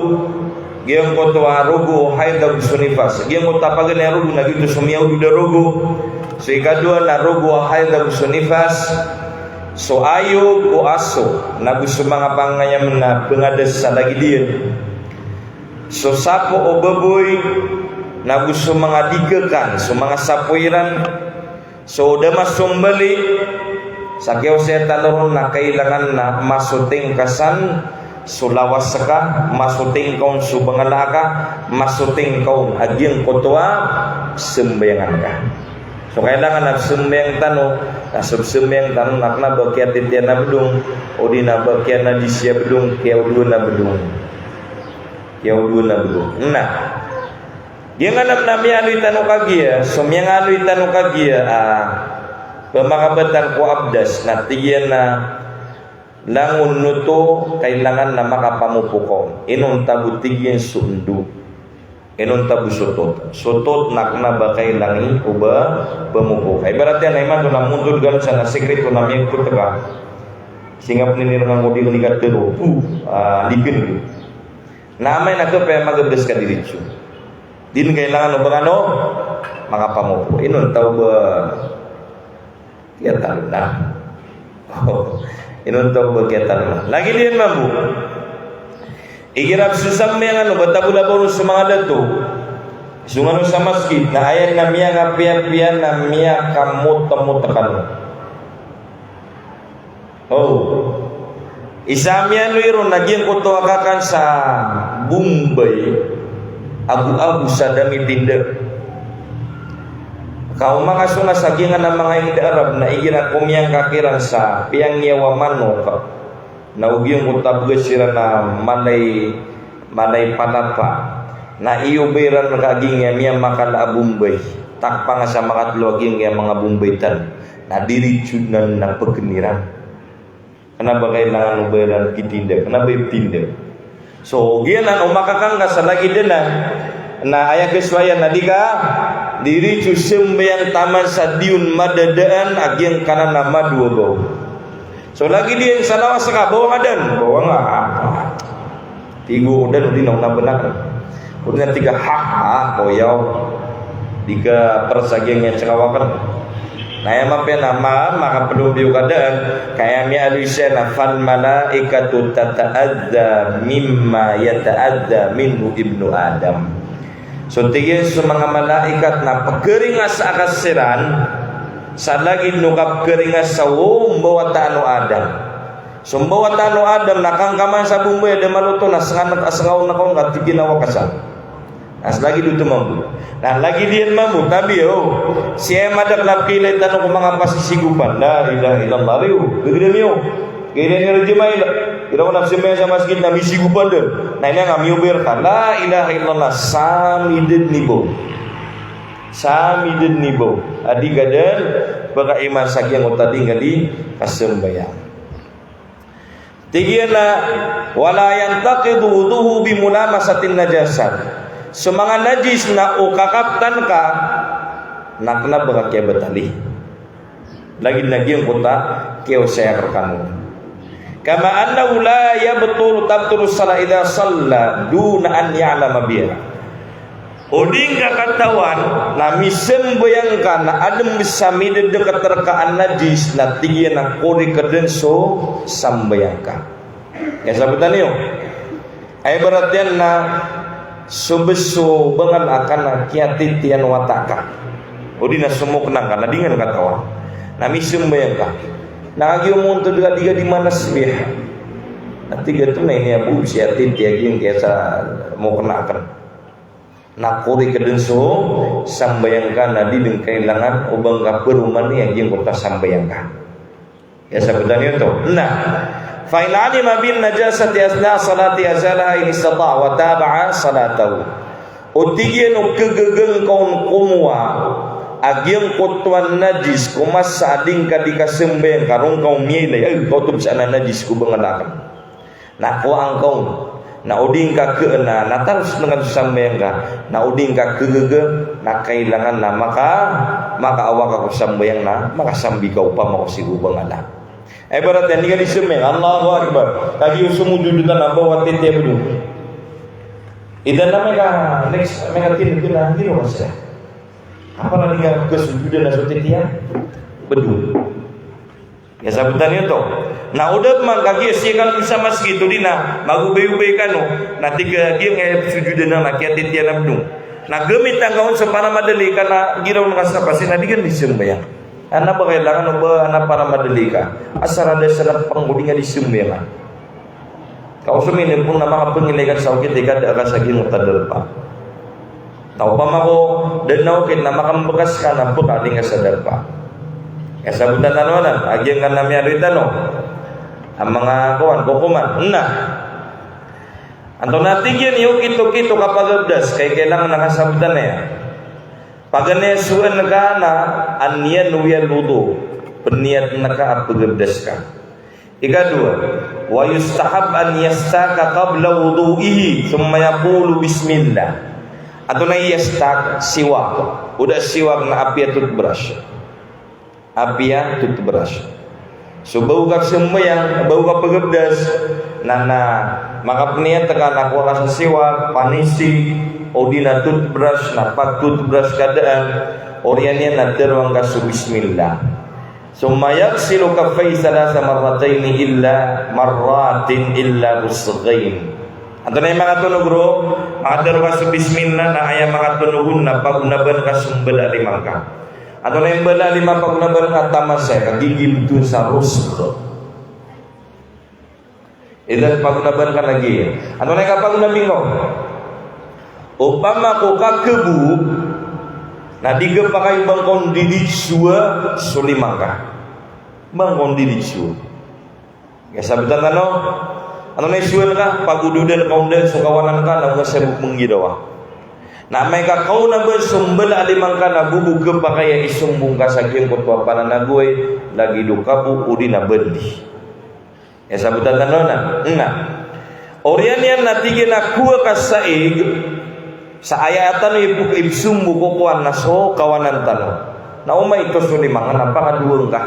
giyangkoto a rogo o haid ago so nifas. Giyangkoto a paganay a rogo na giyoto so miyaolod a rogo. So ikadowa na rogo o haid ago so nifas. So ayog o aso, na go so manga pangayam na pngadas sa lagid iyan. So sapo o baboy, na go so manga di khakan, so manga sapo iran. So da masombali, sa kiyaosaya tano ron na kailangan na masoting ka san so lawas ka, masoting ka on so bangala ka, masoting ka on a giyangkoto a sambayangan ka. So kailangan na sambayang tano, na so sambayang tano na kna ba kiyatitiyan a bdong, odi na ba kiyanajisi a bdong, kiyaodowan a bdong. Kiyaodowan a bdong. Na Giyangkanan a miyaaloy tano kagiya, so miyaaloy tano kagiya a pmakabtad ko abdas, na tig iyan a langon oto kailangan na makapamopo ka on. Inonta bo, tig iyan, so ndo. Inonta bo so tot. So tot na kna ba kailangan i o ba pamopo ka. Ibarat iyan na imanto na montod ka sa na sikreto na miyagpot ka. Sii nga pn inirngan ko di ka di ka tero. Pu, a, di kn. Na amay na khapakay a magabdas ka diritso. Di dn kailangan o ba kano makapamopo. Inonta o ba, aya tano na. Inonta ko ba kiyatano. Lagid iyan mambo. Igira pzambayang ano, ba tabola ba ron so manga dato. Song ano sa masgit, na aya na miyakapiyapiya na miyakamotamota kano. O. Isa a miyaaloy ron na giyangkoto a kakan sa Bombay, ago-ago sa da mitinda. Ka o makasong sa giyangkanan a manga India Arab na igira komiyangka kiran sa piyangiyawa manok, na o giyangkoto a bgas iran na malay, malay palapa. Na iyo ba iran ka giyangkaya miyamakala a Bombay. Takpang sa makatlo a giyangkaya manga Bombay tan. Na diritso dn na pkn iran. Kna ba kailangan o ba iran kitinda, kna ba iptinda. So, giyanan o makakangka sa lagid anan, na aya kasowa iyan na di ka diritso sambayang taman sa di on madadaan a giyangkanan a madowa ba on. So, lagid iyan sa lawas ka, bawang adan, bawang a. Tig o da, odi na on a bnar. Odi na tig a, ha, ha, koyaw. Di ka prs a giyangkaya tsakawakn. Na aya mapiya na ma, makapdopiyok a daan, ka aya miyaaloy siya na, "Fal malaikatu tata'adza mimma yata'adza minhu ibnu Adam." So tig iyan so manga malaikat na pkharingasaa ka siran sa lagid o kapkharingasa o mbawataan o Adam. So mbawataan o Adam na kangka man sa Bombay a da maloto na sngan, sngan on ka on ka tig iyan a wakasan. Na sa lagid oto mambo. Na lagid iyan mambo, tabiya o. Sii madakl a pkhailay tano ko manga pasisigopan. La ilaha illallah. Riyo, gagdam iyo. Kailan iyo rajamaila. Ira ko na pzambayang sa masgit na misigopan dn. Na iniyan a miyober ka. La ilaha illallah. Samidad nibo. Samidad nibo. A di ka dn pkhaiman sa giyangkoto a di ngka di kasambayang. Tig iyan a, "Wala yantaqidu wudu'uhu bimulamasatin najasat." So manga najis na o kakaptan ka, na kna ba ka kiyabatali. Lagid na giyangkoto a kiyaosay akn rkano. Kama annahu la yabtulu, tabtulu salah idha salla duna an ya'lama biha. O di ngka katawan na misambayang ka na adn bs a midadkt rka a najis na tig iyan a korek dn so sambayang ka. Aya sabotan iyo. Aya ibarat iyan na so bs o bangal aka na kiyatitiyan o wata ka. O di na so mokna ka na di ngka katawan. Na misambayang ka. Na kagiya omontod ka di ka di manasbih. Na tig a tonaa ini a bo bs i atiti a giyangkaya sa mokna akn. Na korek dn so sambayang ka na di dn kailangan o ba ngka promani a giyangkoto a sambayang ka. Aya sabotan iyo oto. Na, fa in alima bin najasati asna salati azalaha in istata'a wa taba'a salatahu. O tig iyan o kagaga ngka on komowa a giyangkoto a najis ko masa a di ngka di kasambayang ka, ron ka on miyailay, ay, kaoto bs anan a najis ko bangal akn. Na kowaan ka on. Na o di ngka kna, na taros dn ka so sambayang ka. Na o di ngka kagaga, na kailangan na maka, makaawa ka ko sambayang na makasambi ka opama ko sii ko bangal a. Aya ibarat iyan, di ka di sambayang, Allahu Akbar. Kagiya so mojod ka na ba o titiya bdong. Idan na miyaka, next, miyaka tin, tin, na, di na masa. Apa na di ka kasojodan na so titiya bdong. Aya sabotan iyo oto. Na o da pman kagiya sii kano sa masgit o di na magobay-obay kano. Na tig a giyangkaya sojodan na kiyatitiyan a bdong. Na gamitan ka on so paramadali ka na giraw ngka sa pasi na di ka di sambayang. Ana ba kailangan o ba ana paramadali ka. Asar a da sa pangko di ngka di sambayang. Ka o so minipon na makapangilay ka sa okit i kada ka sa giyangkoto a darpa. Na opama ko da na okit na makambkas ka na pkaling ka sa darpa. Aya sabotan tano anan, a giyangkanan a miyaaloy tano a manga kowan, kokoman. Na antonaa tig iyan i okit-okit o kapagabdas, ka i kailangan a kasabotan iyan. Paganay a sowaan ka na an yanwiyal wudu, pniyat ngka a pagabdas ka. Ikadowa, wa yustahab an yastaka qabla wudu'ihi, thumma yaqulu bismillah. Antonaa i yastak, siwak. O da siwak na apiya toothbrush. Apiya toothbrush. So, bago ka sambayang, bago ka pagabdas, na, na makapniyat ka na kowa ka sa siwak, panisi, o di na toothbrush, na pag-toothbrush ka daan, oriyan iyan na tharoang ka so bismillah. Thumma yaghsilu kaffayhi thalatha marratayn illa, marratin illa rusghayn. Antonaa i manga tonog ron? Manga taro ka so bismillah, na aya manga tonog on na pagonaban ka so mbala a lima ngka. Antonaa i mbala a lima a pagonaban ka? Taman saya, ka gigimton sa rusgh. Idan pagonaban ka lagi. Antonaa i kapagonabi ngka on? Opama ko kakebo, na di ka pakay ba ngka on diritsoa so lima ngka. Ba ngka on diritsoa. Aya sabot tano, antonaa i sowa ngka, pagododan ka on dn so kawanan ka, na manga sabot mnggirawa. Na amay ka kaona ba so mbala a lima ngka na go bo kapakay a isombong ka sa giyangkoto a pananagoy, lagid o kabo odi na bandi. Aya sabot tano na, na. Oriyan iyan na tig iyan a kowa ka saig, sa aya tano ipok-, ipsombong ko kowan na so kawanan tano. Na omaito so lima ngka na pangadowa ngka.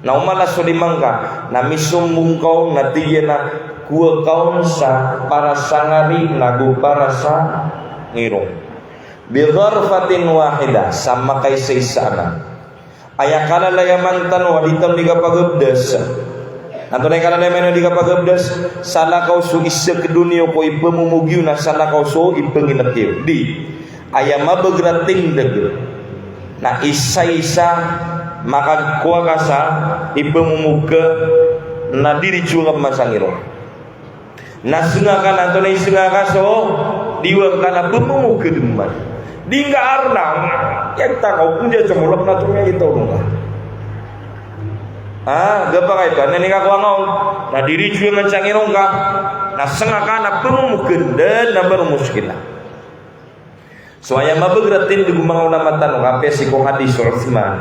Na omala so lima ngka, na misombong ka on na tig iyan a kowa ka on sa para sa ngari, na go para sa ngirong. Bi dharfatin wahidah, sa makaisaisa anan. Aya kalalayaman tano a di tano di kapagabdas. Antonaa i kalalayaman a di kapagabdas? Salakaw so isakdon iyo ko ipamomog iyo na salakaw so ipangilek iyo. Di. Aya mabagr a tindg na isaisa, makakowa ka sa ipamomog ka na diritso ka man sa ngirong. Na snga ka na antonaa i snga ka so diwang ka na pamomog ka dn man. Di ngka arna, iyagtang ka o pn diya so molok na tonaa i tolong ka. Ah, gapa ka ito, antonaa i kakowa ngka on? Na diritso ka man sa ngirong ka. Na snga ka na pamomog ka dn na ba ron muskila. So aya mabagr a tindg o manga ulama tano, kapiya sii ko hadis o Uthman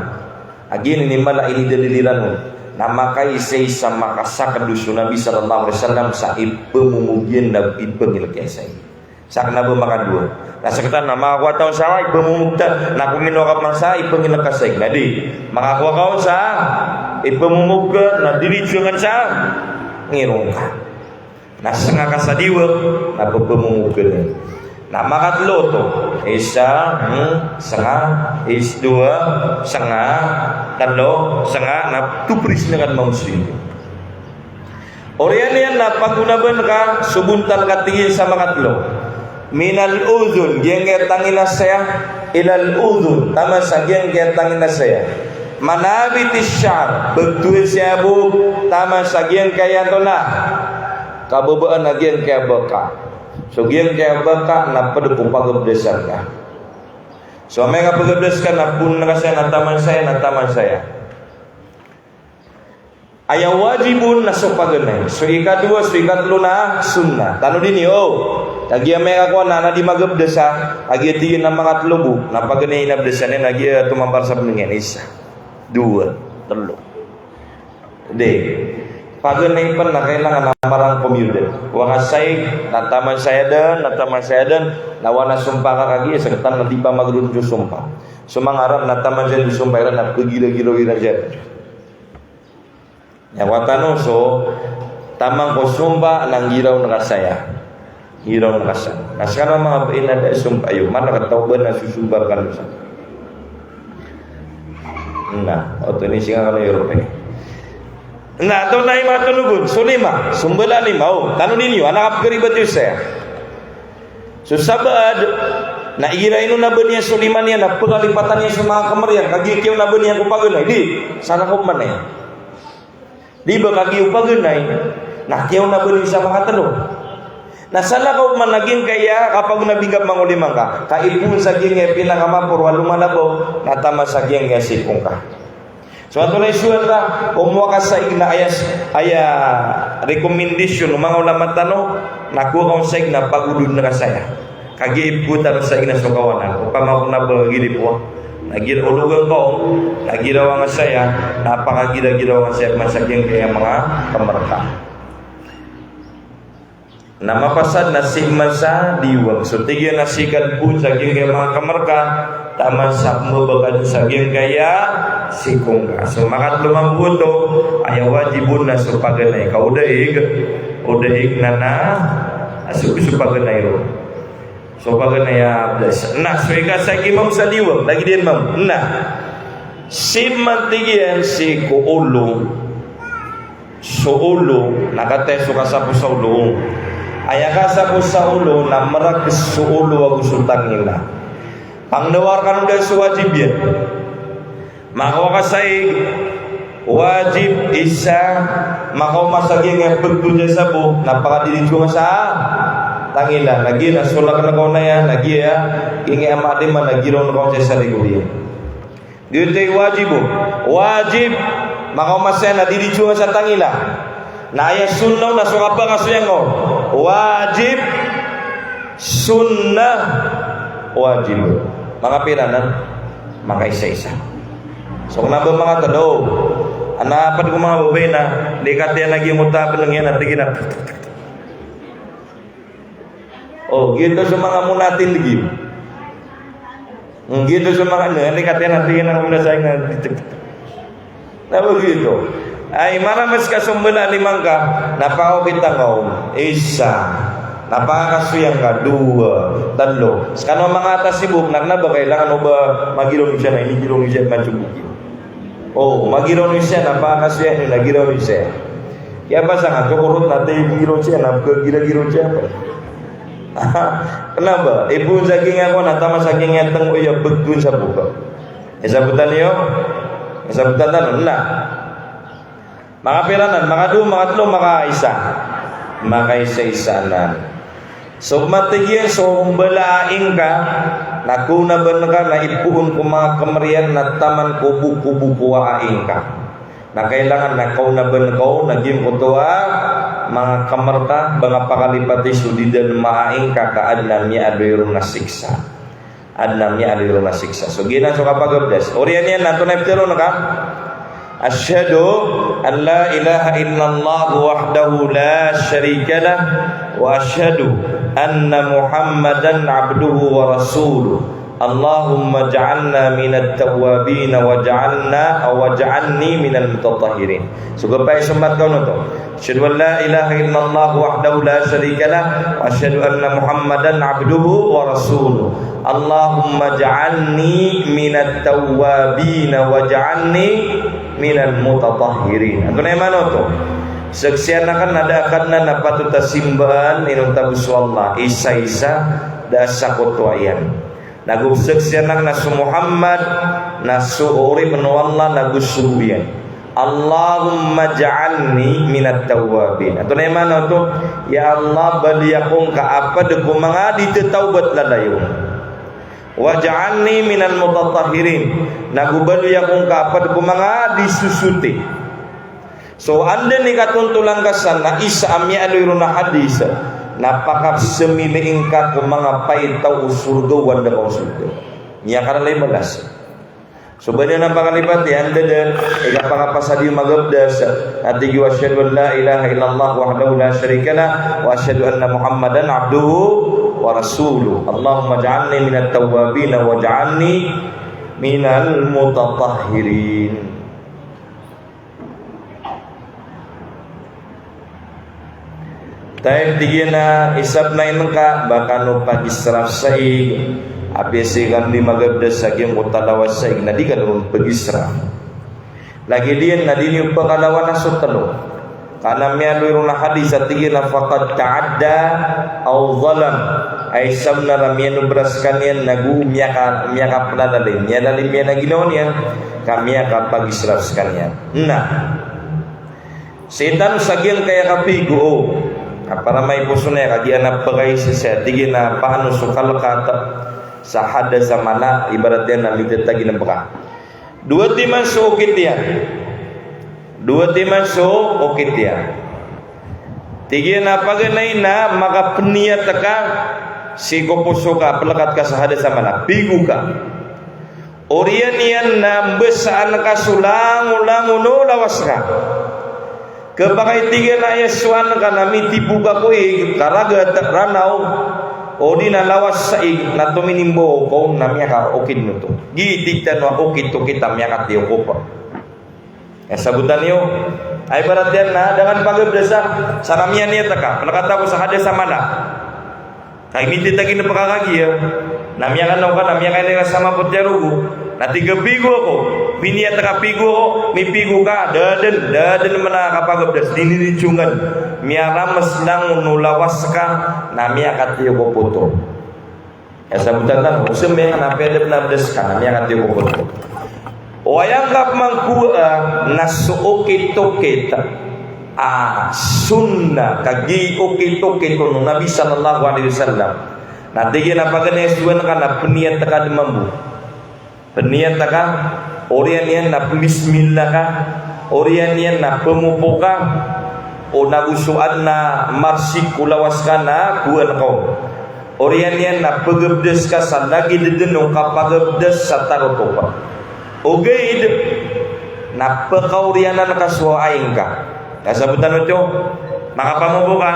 a giyanan i mala a inidalil iran on, na makaisaisa, makasakdo so Nabi sallallahu alaihi wasallam sa ipamomog iyan na ipangilek iyan sa ig. Sa kna ba makadowa. Na sktano na makakowa ta on sa ipamomog ta, na kominowa ka man sa ipangilek ka sa ig. Na di, makakowa ka on sa ipamomog ka, na diritso ka man sa ngirong ka. Na snga ka sa diwang, na pphmomog ka dn. Na makatlo oto. Isa, hmm, snga, is, dowa, snga, tlo, snga, na topris na ka mamosling. Oriyan iyan na pagonaban ka so bontal ka tig iyan sa makatlo. Minal udhun, giyangkaya tangila saya, ilal udhun, taman sa giyangkaya tangila saya. Manabitis sha'r, bgtowan saya bo, taman sa giyangkaya antonaa, kababaan a giyangkaya baka. So giyangkaya baka na pd ko pagabdasan ka. So amay ka pagabdas ka na poon ka saya, na taman saya, na taman saya. Aya wajib on na so paganay. So ikadowa, so ikatlo na sunnah. Tanodi niyo. Kagiya amay ka kowan na, na di magabdas a, kagiya tig iyan a makatlo bo, na paganay i inabdasan iyan, kagiya tomampar sa bnng iyan, isa, dowa, tlo. Di. Paganay pn na kailangan na marangkom iyo dn. Oway ka saig, na taman saya dn, na taman saya dn, na oway na sompa ka kagiya, sktano na di pamagrod so sompa. So manga Arab na taman saya dn so sompa iran na pgiragiraw iran saya. Aya wata no so taman ko sompa na nggiraw ngka saya. Nggiraw ngka saya. Na skano manga bai na da sompa iyo, mana kataw ba na so sompa rkano saya. Na oto ini singa kano Europe. Na oto na i matonogon so lima, so mbala a lima, o tanodi niyo, anak a pkaribat iyo saya. So sabaad na igira ino na ba niyan so lima niyan na pkalipatan iyan so manga kmr iyan, kagiya kiyaona ba niyan ko paganay, di, salakaw man iyan. Di ba kagiya o paganay na kiyaona ba niyan sa makatlo. Na salakaw man a giyangkaya kapagonabi ngka a manga lima ngka, ka ipoon sa giyangkaya pinakamaporo a lomalabaw, na taman sa giyangkaya siko ngka. So antonaa i sowal ka, o mowaka saig na aya, aya recommendation o manga ulama tano, na kowa ka on saig na pagodon ka saya. Kagiya ipoon tano saig na so kawanan. Opama ko na ba giri powa, na gira ologan ka on, na girawa ngka saya, na pakagiragirawa ngka saya man sa giyangkaya manga kmr ka. Na mapasad na sii man sa diwang. So tig iyan a sii ka dn poon sa giyangkaya manga kmr ka, taman sa pmbaba ka dn sa giyangkaya siko ngka. So makatlo mambo oto, aya wajib on na so paganay ka o daig, o daig na na, a so, so paganay ron. So paganay a bdas. Na so ikasaig mambo sa diwang, lagid iyan mambo. Na Sii man tig iyan sii ko olo. So olo, na kataya so kasapo sa olo. Aya kasapo sa olo na marages so olo ago so tangila. Pangndawar kano da so wajib iyan. Makawa ka sa ig, wajib isa, makaoma sa giyangkaya pegdon sa sabo, na pakadiritso nga sa tangila, na giya na solak na kaw na iyan, na giya, giyangkaya ama di man, na giraw na kaw sa isa rigo iyan. Giyoto i wajib o. Wajib, makaoma sa iyan na diritso nga sa tangila. Na aya sunnah na so kapakasoyan ko. Wajib, sunnah, wajib. Makapira nan? Makaisaisa. So, kna ba manga tado. Ana pd ko manga babay na, di katiyan lagi mota beneng iyan, na tig iyan a O, giyoto so manga monatin lagi. Hmm, giyoto so manga, na, di katiyan a tig iyan a mona sa ing na. Na ba giyoto. Ay, maramas ka so mbala a lima ngka, na pakaokit angka on, isa. Na pakakasoyan ka, dowa, tlo. Skano manga atas i bok, na kna ba kailangan o ba magiraw niyo siya, na inigiraw niyo siya, matsubok iyo. O, magiraw niyo siya, na pakakasoyan iyo, na giraw niyo siya. Kiyapasang a, so korot na tig iyan giraw siya, na pkagiragiraw siya. Kna ba? Ipoon sa giyangkaya ko na taman sa giyangkaya tngo iyan pegdon sa boka. Isabotan iyo? Isabotan tano, na. Makapira nan? Makadowa, makatlo, makaisa? Makaisaisa nan. So, matig iyan so mbala a ing ka, na kaonaban ka na ipoon ko manga kmr iyan na taman ko bokoboko a ing ka. Na kailangan na kaonaban ka on, na giyangkoto a manga kmr ka, ba nga pakalipati so di dn maaing ka, ka adn a miyaaloy ron a siksa. Adn a miyaaloy ron a siksa. So, giyanan so kapagabdas. Oriyan iyan na antonaa i ptharoon ka? Ashhadu an la ilaha illallah wahdahu la sharika lah, wa ashhadu anna Muhammadan abduhu wa rasuluh. Allahumma ja'alna minat tawwabin waj'alna, waj'alni minal mutatahhirin. So, kapay so mat ka on oto. Ashhadu an la ilaha illallah wahdahu la sharika lah, wa ashhadu anna Muhammadan abduhu wa rasuluh. Allahumma ja'alni minat tawwabin waj'alni minal mutatahhirin. Antonaa i maana oto? Saksian akn a da a Kadnan a patot a simbaan inonta bo so Allah, isa-isa, da a sakotoa iyan. Nago saksian akn a so Muhammad na so oripn o Allah nago sogo iyan. Allahumma ja'alni minat tawwabin. Antonaa i maana oto? Ya Allah, baloy ako ngka a pd ko manga di tatawbat lalayon. Waj'alni minal mutatahhirin. Nago baloy ako ngka a pd ko manga di sosoti. So, anda i katontolan ka san na isa a miyaaloy ron a hadis, na pakasmili ingka ko manga paitaw o sorga o anda ka o sorga. Miyakaralay balas. So, ba niyan pakalipati, anda dn i kapakapasad iyo magabdas, na tig iyo, ashhadu an la ilaha illallah wahdahu la sharika lah, wa ashhadu anna Muhammadan abduhu wa rasuluh. Allahumma ja'alni minat tawwabin waj'alni minal mutatahhirin. Taib, tig iyan a isab na ingka ba kano pagisraf sa ig, apiya sii kano di magabdas sa giyangkoto a lawas sa ig na di kano ron pagisraf. Lagid iyan na di niyo pakalawan a so tlo. Ka na miyaaloy ron a hadis a tig iyan a faqad ta'adda aw zalam. Ay isab na ra miyanobra skaniyan nago miyaka-, miyakaplalalalim. Miyalalim iyan a ginawa niyan, ka miyakapagisraf skaniyan. Na. Sii tano sa giyangkaya kapigo o. Na para maiposon iyan kagiya na pagaisa siya, tig iyan a paano so kalkat sa hadas a mala, ibarat iyan na mitataginb ka. Dowa timan so okit iyan. Dowa timan so okit iyan. Tig iyan a paganay na makapniyat ka sii ko poso ka, plkat ka sa hadas a mala, pigo ka. Oriyan iyan na mbasaan ka so langolangon o lawas ka. Kepakay, tig iyan a aya sowaan ka na mitibo ka ko ig, karagat, ranaw, odi na lawas sa ig, na tominimbaw ka on na miyakaokit oto. Giya tig tano a okit-okit a miyakatiyokop. Aya sabotan iyo. Ay ibarat iyan na, da ngka pagabdasa, sa na miyaniyat ka, plkat ako sa hadas a mala. Ka mitataginb ka kagiya, na miyakanaw ka, na miyakailay ka sa mapot a rogo, na tig ka pigo ako. Piniyat ka pigo, mipigo ka, da dn, da dn man a kapagabdas, di niyo di tsongan. Miyaramas langon o lawas ka, na miyakatiyo ko poto. Aya sabotan tano, o sambayang na apiya da pn a bdas ka, na miyakatiyo ko poto. O aya ngka pman kowaa, na so okit-okit a sunnah, kagiya okit-okit on o Nabi sallallahu alaihi wasallam. Na tig iyan a paganay a sowa ngka na pniyat ka dn mambo. Pniyat ka, oriyan iyan na pmbismillah ka, oriyan iyan na pmopo ka, o nago so adn a marsik ko lawas ka na kowaan ka on. Oriyan iyan na pgabdas ka sa lagid dn o kapagabdas sa tarotop. Ogaid na pkaoriyanan ka so aing ka. Na sabotan oto, makapamopo ka,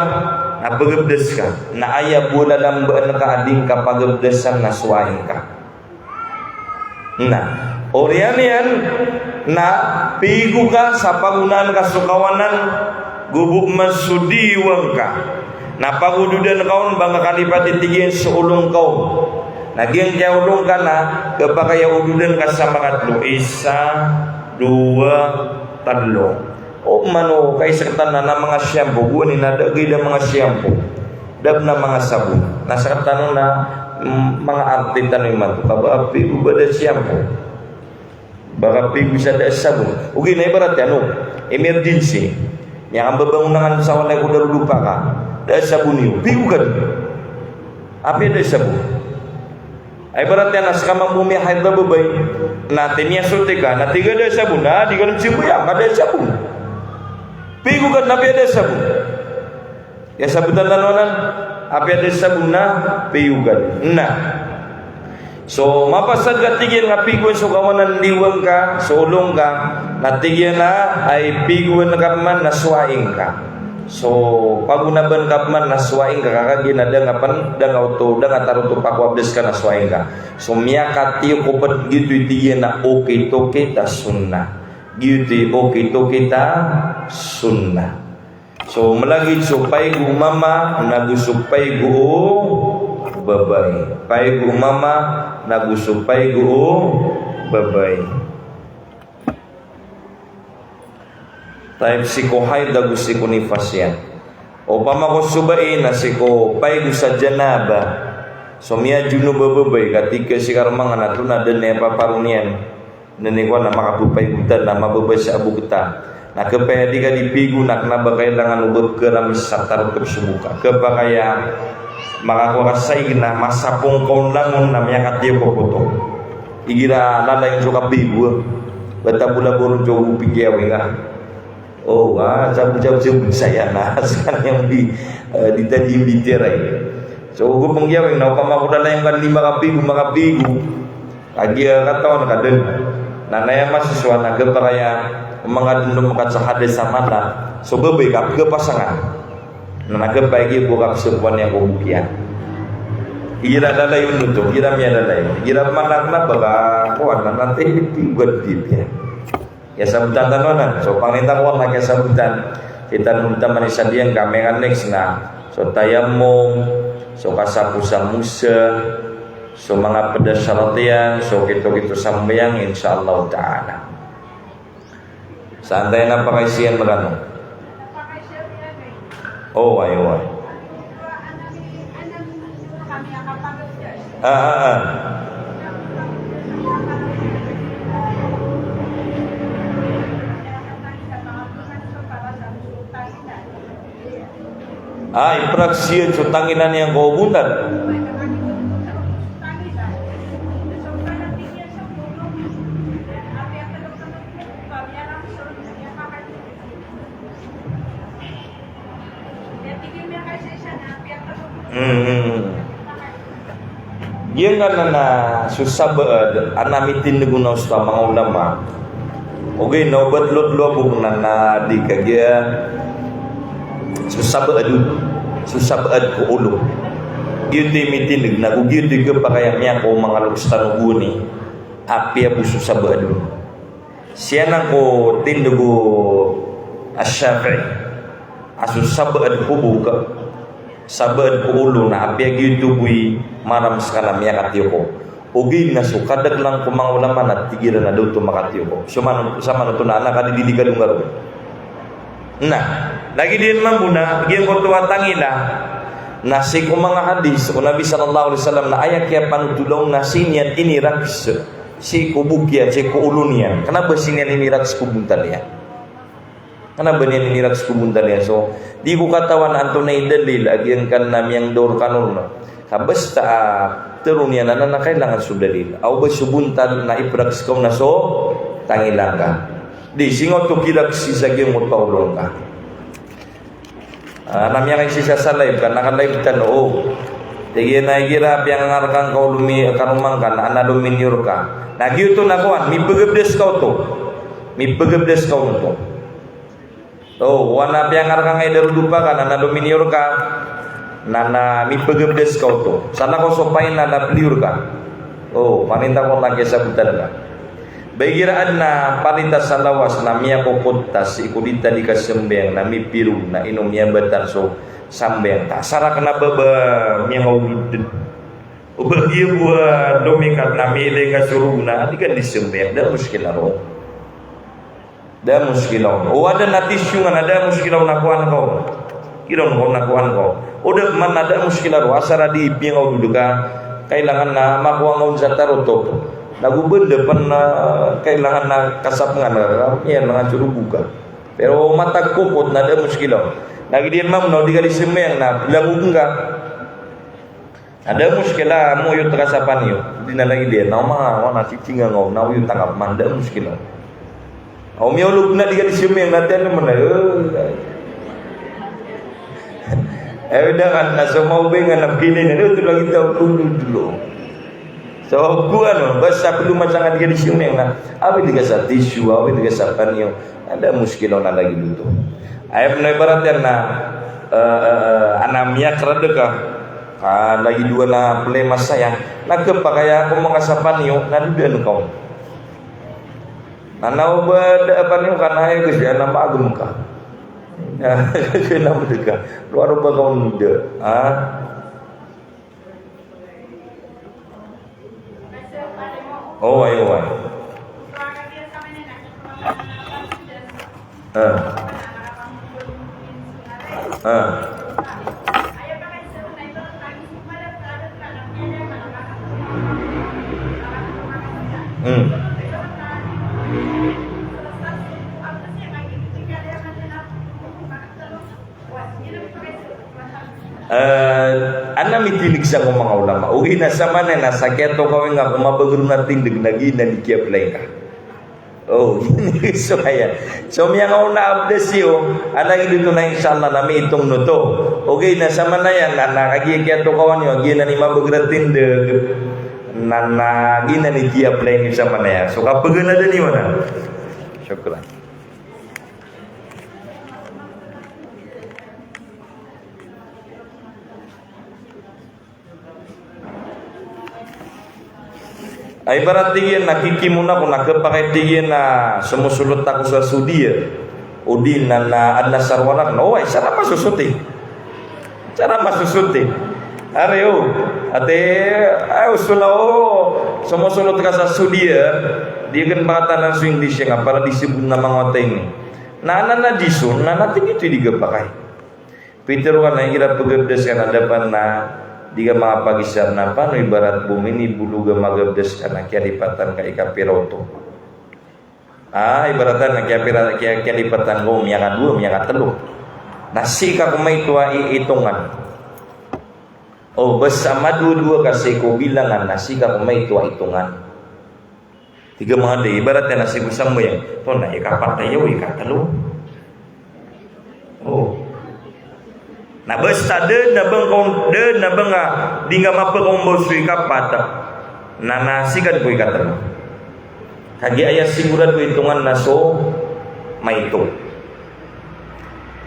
na pgabdas ka. Na aya bo lalambaan ka a di ngka pagabdasan na so aing ka. Na oriyan iyan na pigo ka sa pagonaan ka so kawanan, go bo pman so diwang ka. Na pagododan ka on ba ngka kalipati, tig iyan, so olong ka on. Na giyangkaya olong ka na kapakay a ododan ka sa makatlo, isa, dowa, tlo. O pman o kai sktano na manga shampoo, gowani na da gay da manga shampoo. Da pn a manga sabon. Na sktano na, mm, manga arti tano imanto. Ka ba apiya bo ba da shampoo. Ba apiya bo sa da sabon. Ogaid na ibarat iyan o emergency. Miyakambabangona ngka sa walay ko darodopa ka. Da sabon iyo. Pigo ka dn. Apiya da sabon. Ay, ibarat iyan na ska mambo miyahaid a babay, na tiniyasote ka, na tig a da sabon, na di ka dn sambayang ka da sabon. Pigo ka dn apiya da sabon. Aya sabotan tano anan, apiya da sabon na pigo ka dn. Na so mapasad ka, tig iyan, a pigoan so kawanan, diwang ka, so olong ka, na tig iyan a, ay, pigoan ka pman na so aing ka. So pagonaban ka pman na so aing ka, ka kagiya na da nga pn, da nga oto, da nga tarotop a ko abdas ka na so aing ka. So miyakatiyo ko poto, giyoto i tig iyan a okit-okit a sunnah. Giyoto i okit-okit a sunnah. So mlagid so paigo o mama nago so paigo o babay. Paigo o mama nago so paigo o babay. Taib, sii ko haid ago sii ko nifas iyan. Opama ko so bai na sii ko paigo sa janabah. So miyajunub a babay, katii ka sii ka rmangan a tonaa dn i paparon iyan. Nani ko na makapphaigotan na mababa sa abogta. Na khapakay a di ka di pigo na kna ba kailangan o ba pkharamis sa tarotop so boka. Khapakay a makakowa ka sa ig na masapong ka on langon na miyakatiyo ko poto. Igira lalayon so kapigo. Bata bola boron so bo pigiyawing a. O, ah, sabo-sabo saya na. Skaniyan di, eh, di tadi imbitiyarai. So, go pnggiyawing na opama ko lalayon ka di makapigo, makapigo. Kagiya katawan ka dn. Na aya masisowa na khapakay a manga dn o makasahadas a mata. So babay ka pkhapasangan. Na khapakay giya bo kapsapoan iyan ko bokiyan. Igira lalayon oto, igira miyalalayon. Igira manga kna ba ka kowan na, na tindi tigad di piya. Aya sabotan tano anan. So pangninta ko Allah, aya sabotan. Kita nonta mani sa diyan ka mekanik na. So tayammum, so kasaposamosa, so manga pd a sharat iyan, so kito-kito sambayang, insha Allah ta'ala. Sa antaa i pakaiza iyan rkano? Oway, oway. Ah, ah, ah. Ah, ipraksiyan so tanginan iyan ko bontal. Hmm. Giyangkanan na so sabaad a na mitindg on a osto a manga ulama. Ogaid na o ba tlo-tlo a bok na, na di kagiya so sabaad on, so sabaad ko olo. Giyoto i mitindg na go giyoto i khapakay a miyakaoma manga loks tano gowani. Apiya bo so sabaad on. Siyanan ko tindg o Ash-Shafi'i a so sabaad ko bok, sabaad ko olo na apiya giyoto bo i maram skaniyan a miyakatiyo ko. Ogaid na so kadaklan ko manga ulama na tig iran a da oto makatiyo ko. So man, sa man oto na anak a di di kalongar. Na lagid iyan mambo na giyangkoto a tangila na sii ko manga hadis o Nabi sallallahu alaihi wasallam na aya kiyapanothol on na sii niyan iniraks sii ko bok iyan, sii ko olo niyan. Kena ba sii niyan iniraks ko bontal iyan. Kena ba niyan iniraks ko bontal iyan. So di ko katawan antonaa i dalil a giyangkanan a miyangdaor kano ron. Ka basta a teroon iyan anan na kailangan so dalil. Aw ba so bontal na ipraks ka on na so tangila ngka. Di, singoto kirak sii sa giyangkoto a olo ngka. Ah, na miyakaisaisa sa live ka, naka-live tano, o. Tig iyan a igira piyangangarkan ka o lomi-, karoma ngka, na ana lominiyor ka. Na giyoto na kowan, mipegabdas ka oto. Mipegabdas ka oto. O, wana piyangarkan ka i darodopa ka, na ana lominiyor ka. Na, na mipegabdas ka oto. Sa na ko so pain na ana peliyor ka. O, paninta ko na kiyasabotan ka. Ba igira adn a palita sa lawas na miyakokot ta sii ko di ta di kasambayang na mipirog na ino miyabatan so sambayang ta. Sarak na ba ba miyangaolod dn. O ba giya bo a domikat na miilay ka so rogo na di ka di sambayang. Da a muskila ron. Da a muskila on. O adn a tisyu nga na da a muskila on na kowan ka on. Kiran ko na kowan ko. O da man na da a muskila ron. Asar a di piyangaolod ka. Kailangan na makowa nga on sa tarotop. Na go banda pen na kailangan na kasap nga na, iyan nga so rogo ka. Pero matag kokot na da a muskila on. Na giya di mambo na o di ka di sambayang na belangog ngka. Na da a muskila, moyot ka sa paniyo. Di na lagid iyan, na o manga, wana, sitsinga nga on, na oyot angka pman, da a muskila. O miyaolog na di ka di sambayang na tiyan naman na, eh. Eh, da kan, na so maobay nga na begini na, da oto lagid a olod dolo. So, kowan on, basta pelo masa nga di ka di sambayang na, awi di ka sa tisyu, awi di ka sa paniyo. Na da a muskila on na lagid oto. Aya pen a ibarat iyan na, eh, eh, eh, ana miyakrad ka, ah, lagid o ana play masa iyan. Na kepakay a komo ka sa paniyo, na dodan ka on. Na, na o ba da a paniyo ka na aya gesi, ana magem ka. Na, kena mede ka. Lowar o ba ka on da. Ah. Oway, oway. Ah. Ah. Hmm. Eh, ana mitindeg sa ko manga ulama. Ogaid na samanaya na sa kiyatokawi nga ko mabagr on a tindeg na giyanan i kiyaplay ngka. O, so aya. So miyangaona a abdas iyo, ana giyoto na insha Allah na miitong oto. Ogaid na samanaya na, na kagiya kiyatokawan iyo, giyanan i mabagr a tindeg. Na, na giyanan i kiyaplay niyo samanaya. So kapaganadan iyo na. Shukran. Ay, ibarat tig iyan na kikimon ako na kepakay tig iyan na somosolot ako sa sodiya. O di na, na adn a sarwal akn. Oway, sa na masosoti. Sa na masosoti. Ari o. Ati, ay, o solaw, somosolot ka sa sodiya. Di akn makatanan so English iyan nga, para di sabot na manga wata ini. Na, na, na, di so, na, na, tig iyan oto i di kepakay. Pitharo ka na igira pegabdas ka na dapat na di ka makapagisar na pano ibarat bo minibolog a magabdas ka na kiyalipatan ka i kapira oto. Ah, ibaratan na kiyapira, kiya-, kiyalipatan ko miyakadowa, miyakatelo. Na sii ka ko maito a i-, itongan. O, basta madowa-dowa ka sii ko bilangan na sii ka ko maito a itongan. Tig a manga di, ibarat iyan na sii ko sambayang. Oto na ikapat aya o ikatelo. O. Na basta da na ba ngka, da na ba ngka, di ngka mapekaombaw so ikapat. Na, na sikan ko ikatelo. Kagiya aya sigurado itongan na so maito.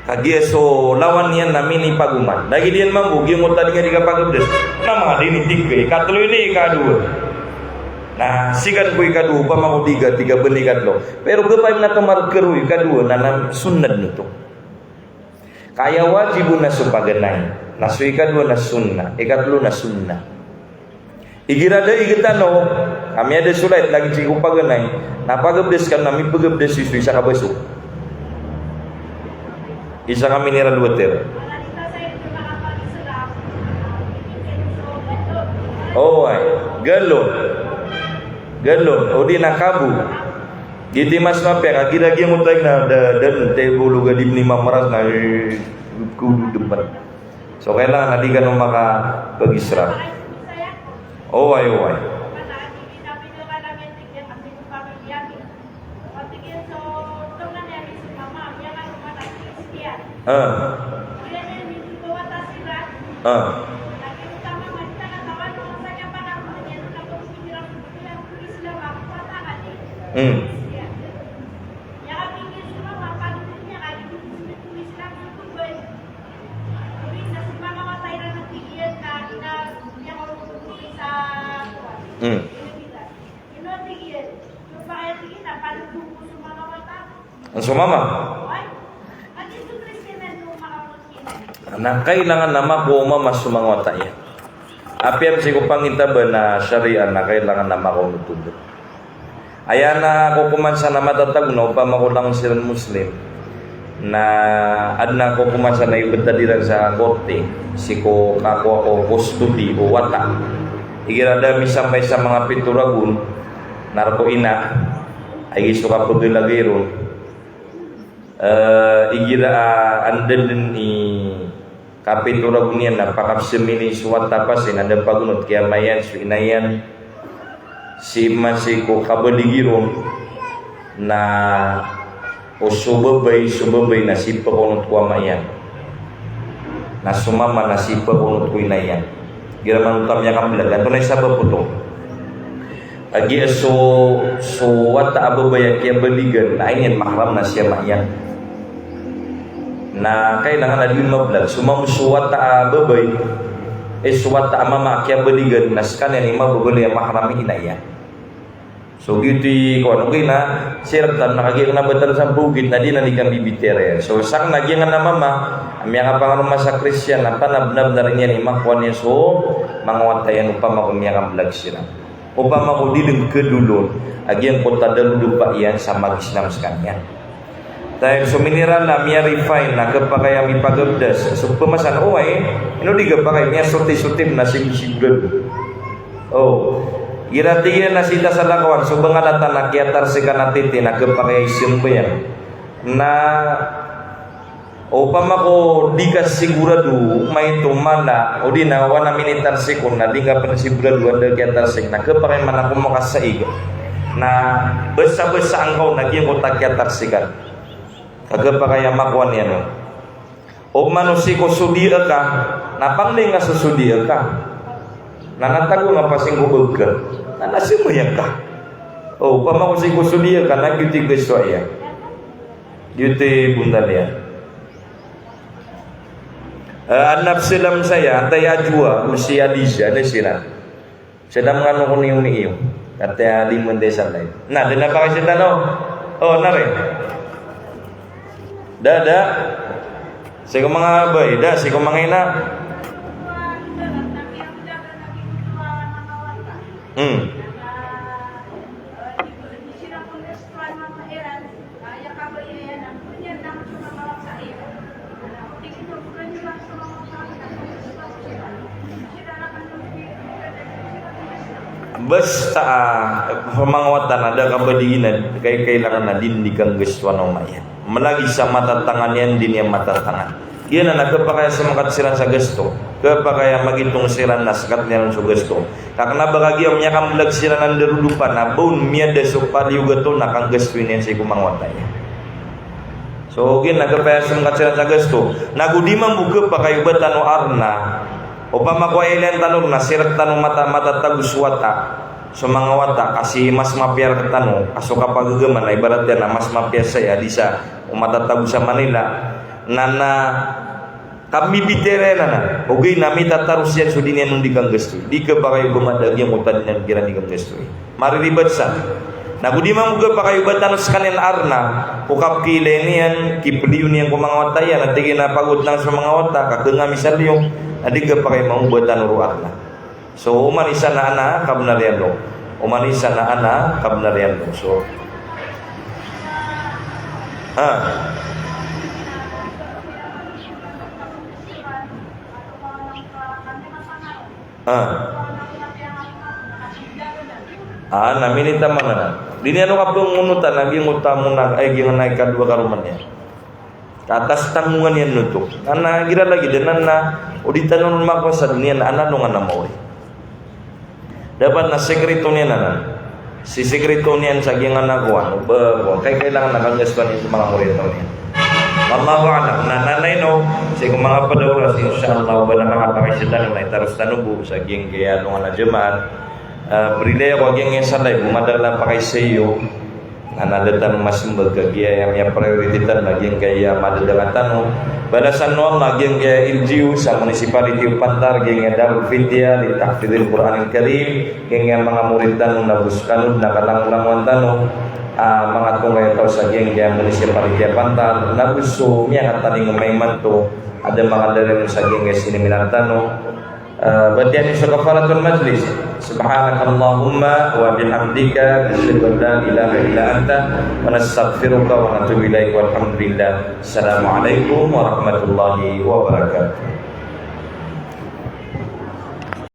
Kagiya so lawan iyan na minipagoman. Lagid iyan mambo, giyangkoto a di ngka di kapagabdas. Na manga di ini tig ka, ikatelo ini, ikadowa. Na sikan ko ikadowa, opama ko di ka, tig ka ba ini ikatelo. Pero gepay na kamarkero ikadowa, na, na sunnah oto. Ka aya wajib na so paganay. Na so ikadowa na sunnah, ikatelo na sunnah. Igira da igira tano, a miyada so light lagid sii ko paganay, na pagabdas kano na mipagabdas sii so isa ka baso. Isa ka mineral water. Oway, galon. Galon, odi na kabo. Giyoto i mas mapiya ka igira giyangkoto a tig na da, da, tebolo gadi mini mamaras na, eh, kudu depan. So, kailangan na di kano makapagisraf. Oway, oway. Ah. Ah. Hmm. Hmm. So mama. Na kailangan na makowa o mama so manga wata iyan. Apiya sii ko pangintaban a sharia na kailangan na makaonot o ba. Aya na kokoman san a matatago na opama ko langon siran Muslim, na adn a kokoman san a ibtad iran sa korte sii ko kakowa o kustodi o wata. Igira da misampay sa manga pito ragon na rk o ina, a igi so kapagilagay ron. Eh, igira a anda dn i kapito ragon iyan na pakapsmini so wata, pasi na da pagonot ki ama iyan, so ina iyan, sii man sii ko kabaligi ron, na o so babay, so babay na sii pkaonot ko ama iyan, na so mama na sii pkaonot ko ina iyan. Igira man oto a miyakamblag, antonaa i sabap oto? Kagiya so, so wata a babay a kiyabaligan na aya niyan mahram na si ama iyan. Na kailangan a di mablag. So mama, so wata a babay, eh, so wata a mama a kiyabaligan na skaniyan i mababaloy a mahram i ina iyan. So giyoto i kowan, ogaid na sii rktano na kagiya kna ba tano sa mbogit na di na di kambibitiyarai. So sakn na giyangkanan a mama a miyakapangaroma sa Kristiyan na panabnabnar iyan i makowa niyan so manga wata iyan opama ko miyakamblag siran. Opama ko di dn khadolon a giyangkoto a darodopa iyan sa mag-Islam skaniyan. Tayyib, so mineral na miya-refine na khapakay a mipagabdas. So pmasan, oway, ino di khapakay, miyasotisoti na sii, sii ko dn. O, igira tig iyan na sii ta salakawan, so bngalatan a kiyatarsikan a titi na khapakay a isambayang. Na opama ko di ka sigurado maito mala, odi na wana minitarsik on na di ngka pn sigurado anda kiyatarsik, na khapakay man a komokasaig na basabasaan ka on a giyangkoto a kiyatarsikan. Ka khapakay a makowa niyan on. Opama ko sii ko sodiya ka, na pangni nga so sodiya ka, na natago nga pa sii ko bag ka, na nasambayang ka. O, opama ko sii ko sodiya ka, na giyoto i gasto aya. Giyoto i bontal iyan. Eh, adn a pzalam saya, antaa i Ajwa, o si Aliza, na siran. Salam ngano ko niyo niyo. Katii a di mende sa live. Na, di na pakay sii tano. O, na rin. Da, da. Sii ko manga babay, da, sii ko manga ina. Hmm. Basta, ah, so manga wata na da ka ba di ginan, kay kailangan na di niyan di kanggastoan o ama iyan. Malagid sa matatangan iyan, di niyan matatangan. Giyanan na khapakay a smakat siran sa gasto. Khapakay a magitong siran na skat iran so gasto. Ka kna ba kagiya miyakamblag siran a darodopa na ba on miyada so paliyogat on na kanggastoin iyan sii ko manga wata iyan. So, giyanan na khapakay a smakat siran sa gasto. Na go di mambo khapakay o ba tano arna. Opama ko aya iliyan tano na sii rktano mata, matatago so wata. So manga wata, ka sii mas mapiya rktano, ka so kapagagama na ibarat iyan na mas mapiya saya di sa o matatago sa Manila. Na, na Kami bitiyarai anan, ogaid na mitataros iyan so di niyan on di kanggastoy. Di khapakay o ba mada a giyangkoto a di niyan kiran di kanggastoy. Mariribat san. Na go di mambo khapakay o ba tano skaniyan arna ko kapkiilay niyan, kipliyo niyan ko manga wata iyan, na tig iyan a pagotan so manga wata, ka kangami sa liyo, na di khapakay mambo o ba tano roo arna. So, oman i isa na ana kabnar iyan ron. Oman i isa na ana kabnar iyan ron. So, ah. Ah. Ah, na minitaman anan. Di niyan o kapngonotan a giyangkoto a mona, ay, giyangkanan a ikadowa karoma niyan. Ka atas tangongan iyan oto. Anan, igira lagid anan na o di tano ron makowa sa doniya na anan alongan a maori. Dapat na sekreto niyan anan. Sisekreto niyan sa giyangkanan a kowan. Ba, kowan. Kay kailangan na kanggastoan iyan so manga moriyataw niyan. Wallahu a'lam. Na, na, na ino, sii ko manga pd a oras, insha Allah, o ba na manga pakaiza tano na itaros tano bo sa giyangkaya alongan a Jumaat. Ah, brilay ako a giyangkaya salay bo, madakl a pakaiza iyo. Na, na da tano masmbag a giyaya miya-priority tano a giyangkaya madadanga tano. Balasan o Allah a giyangkaya L G U sa Municipality of Pantar, giyangkaya Darul Fitya li Tahfidhil Qur'anil Karim, giyangkaya manga morid tano, na bo so kano na kalangolangowan tano a manga tonganay a taw sa giyangkaya Municipality a Pantar, na bo so miyakatalingoma imanto a da makadalm sa giyangkaya siniminar tano. Ah, batiya niyo so kafaratul majlis. Subhanakallahumma wa bihamdika, nashhadu an la ilaha illa anta, wa nastaghfiruka wa natubu ilaik. Walhamdulillah. Assalamu alaikum warahmatullahi wabarakatuh.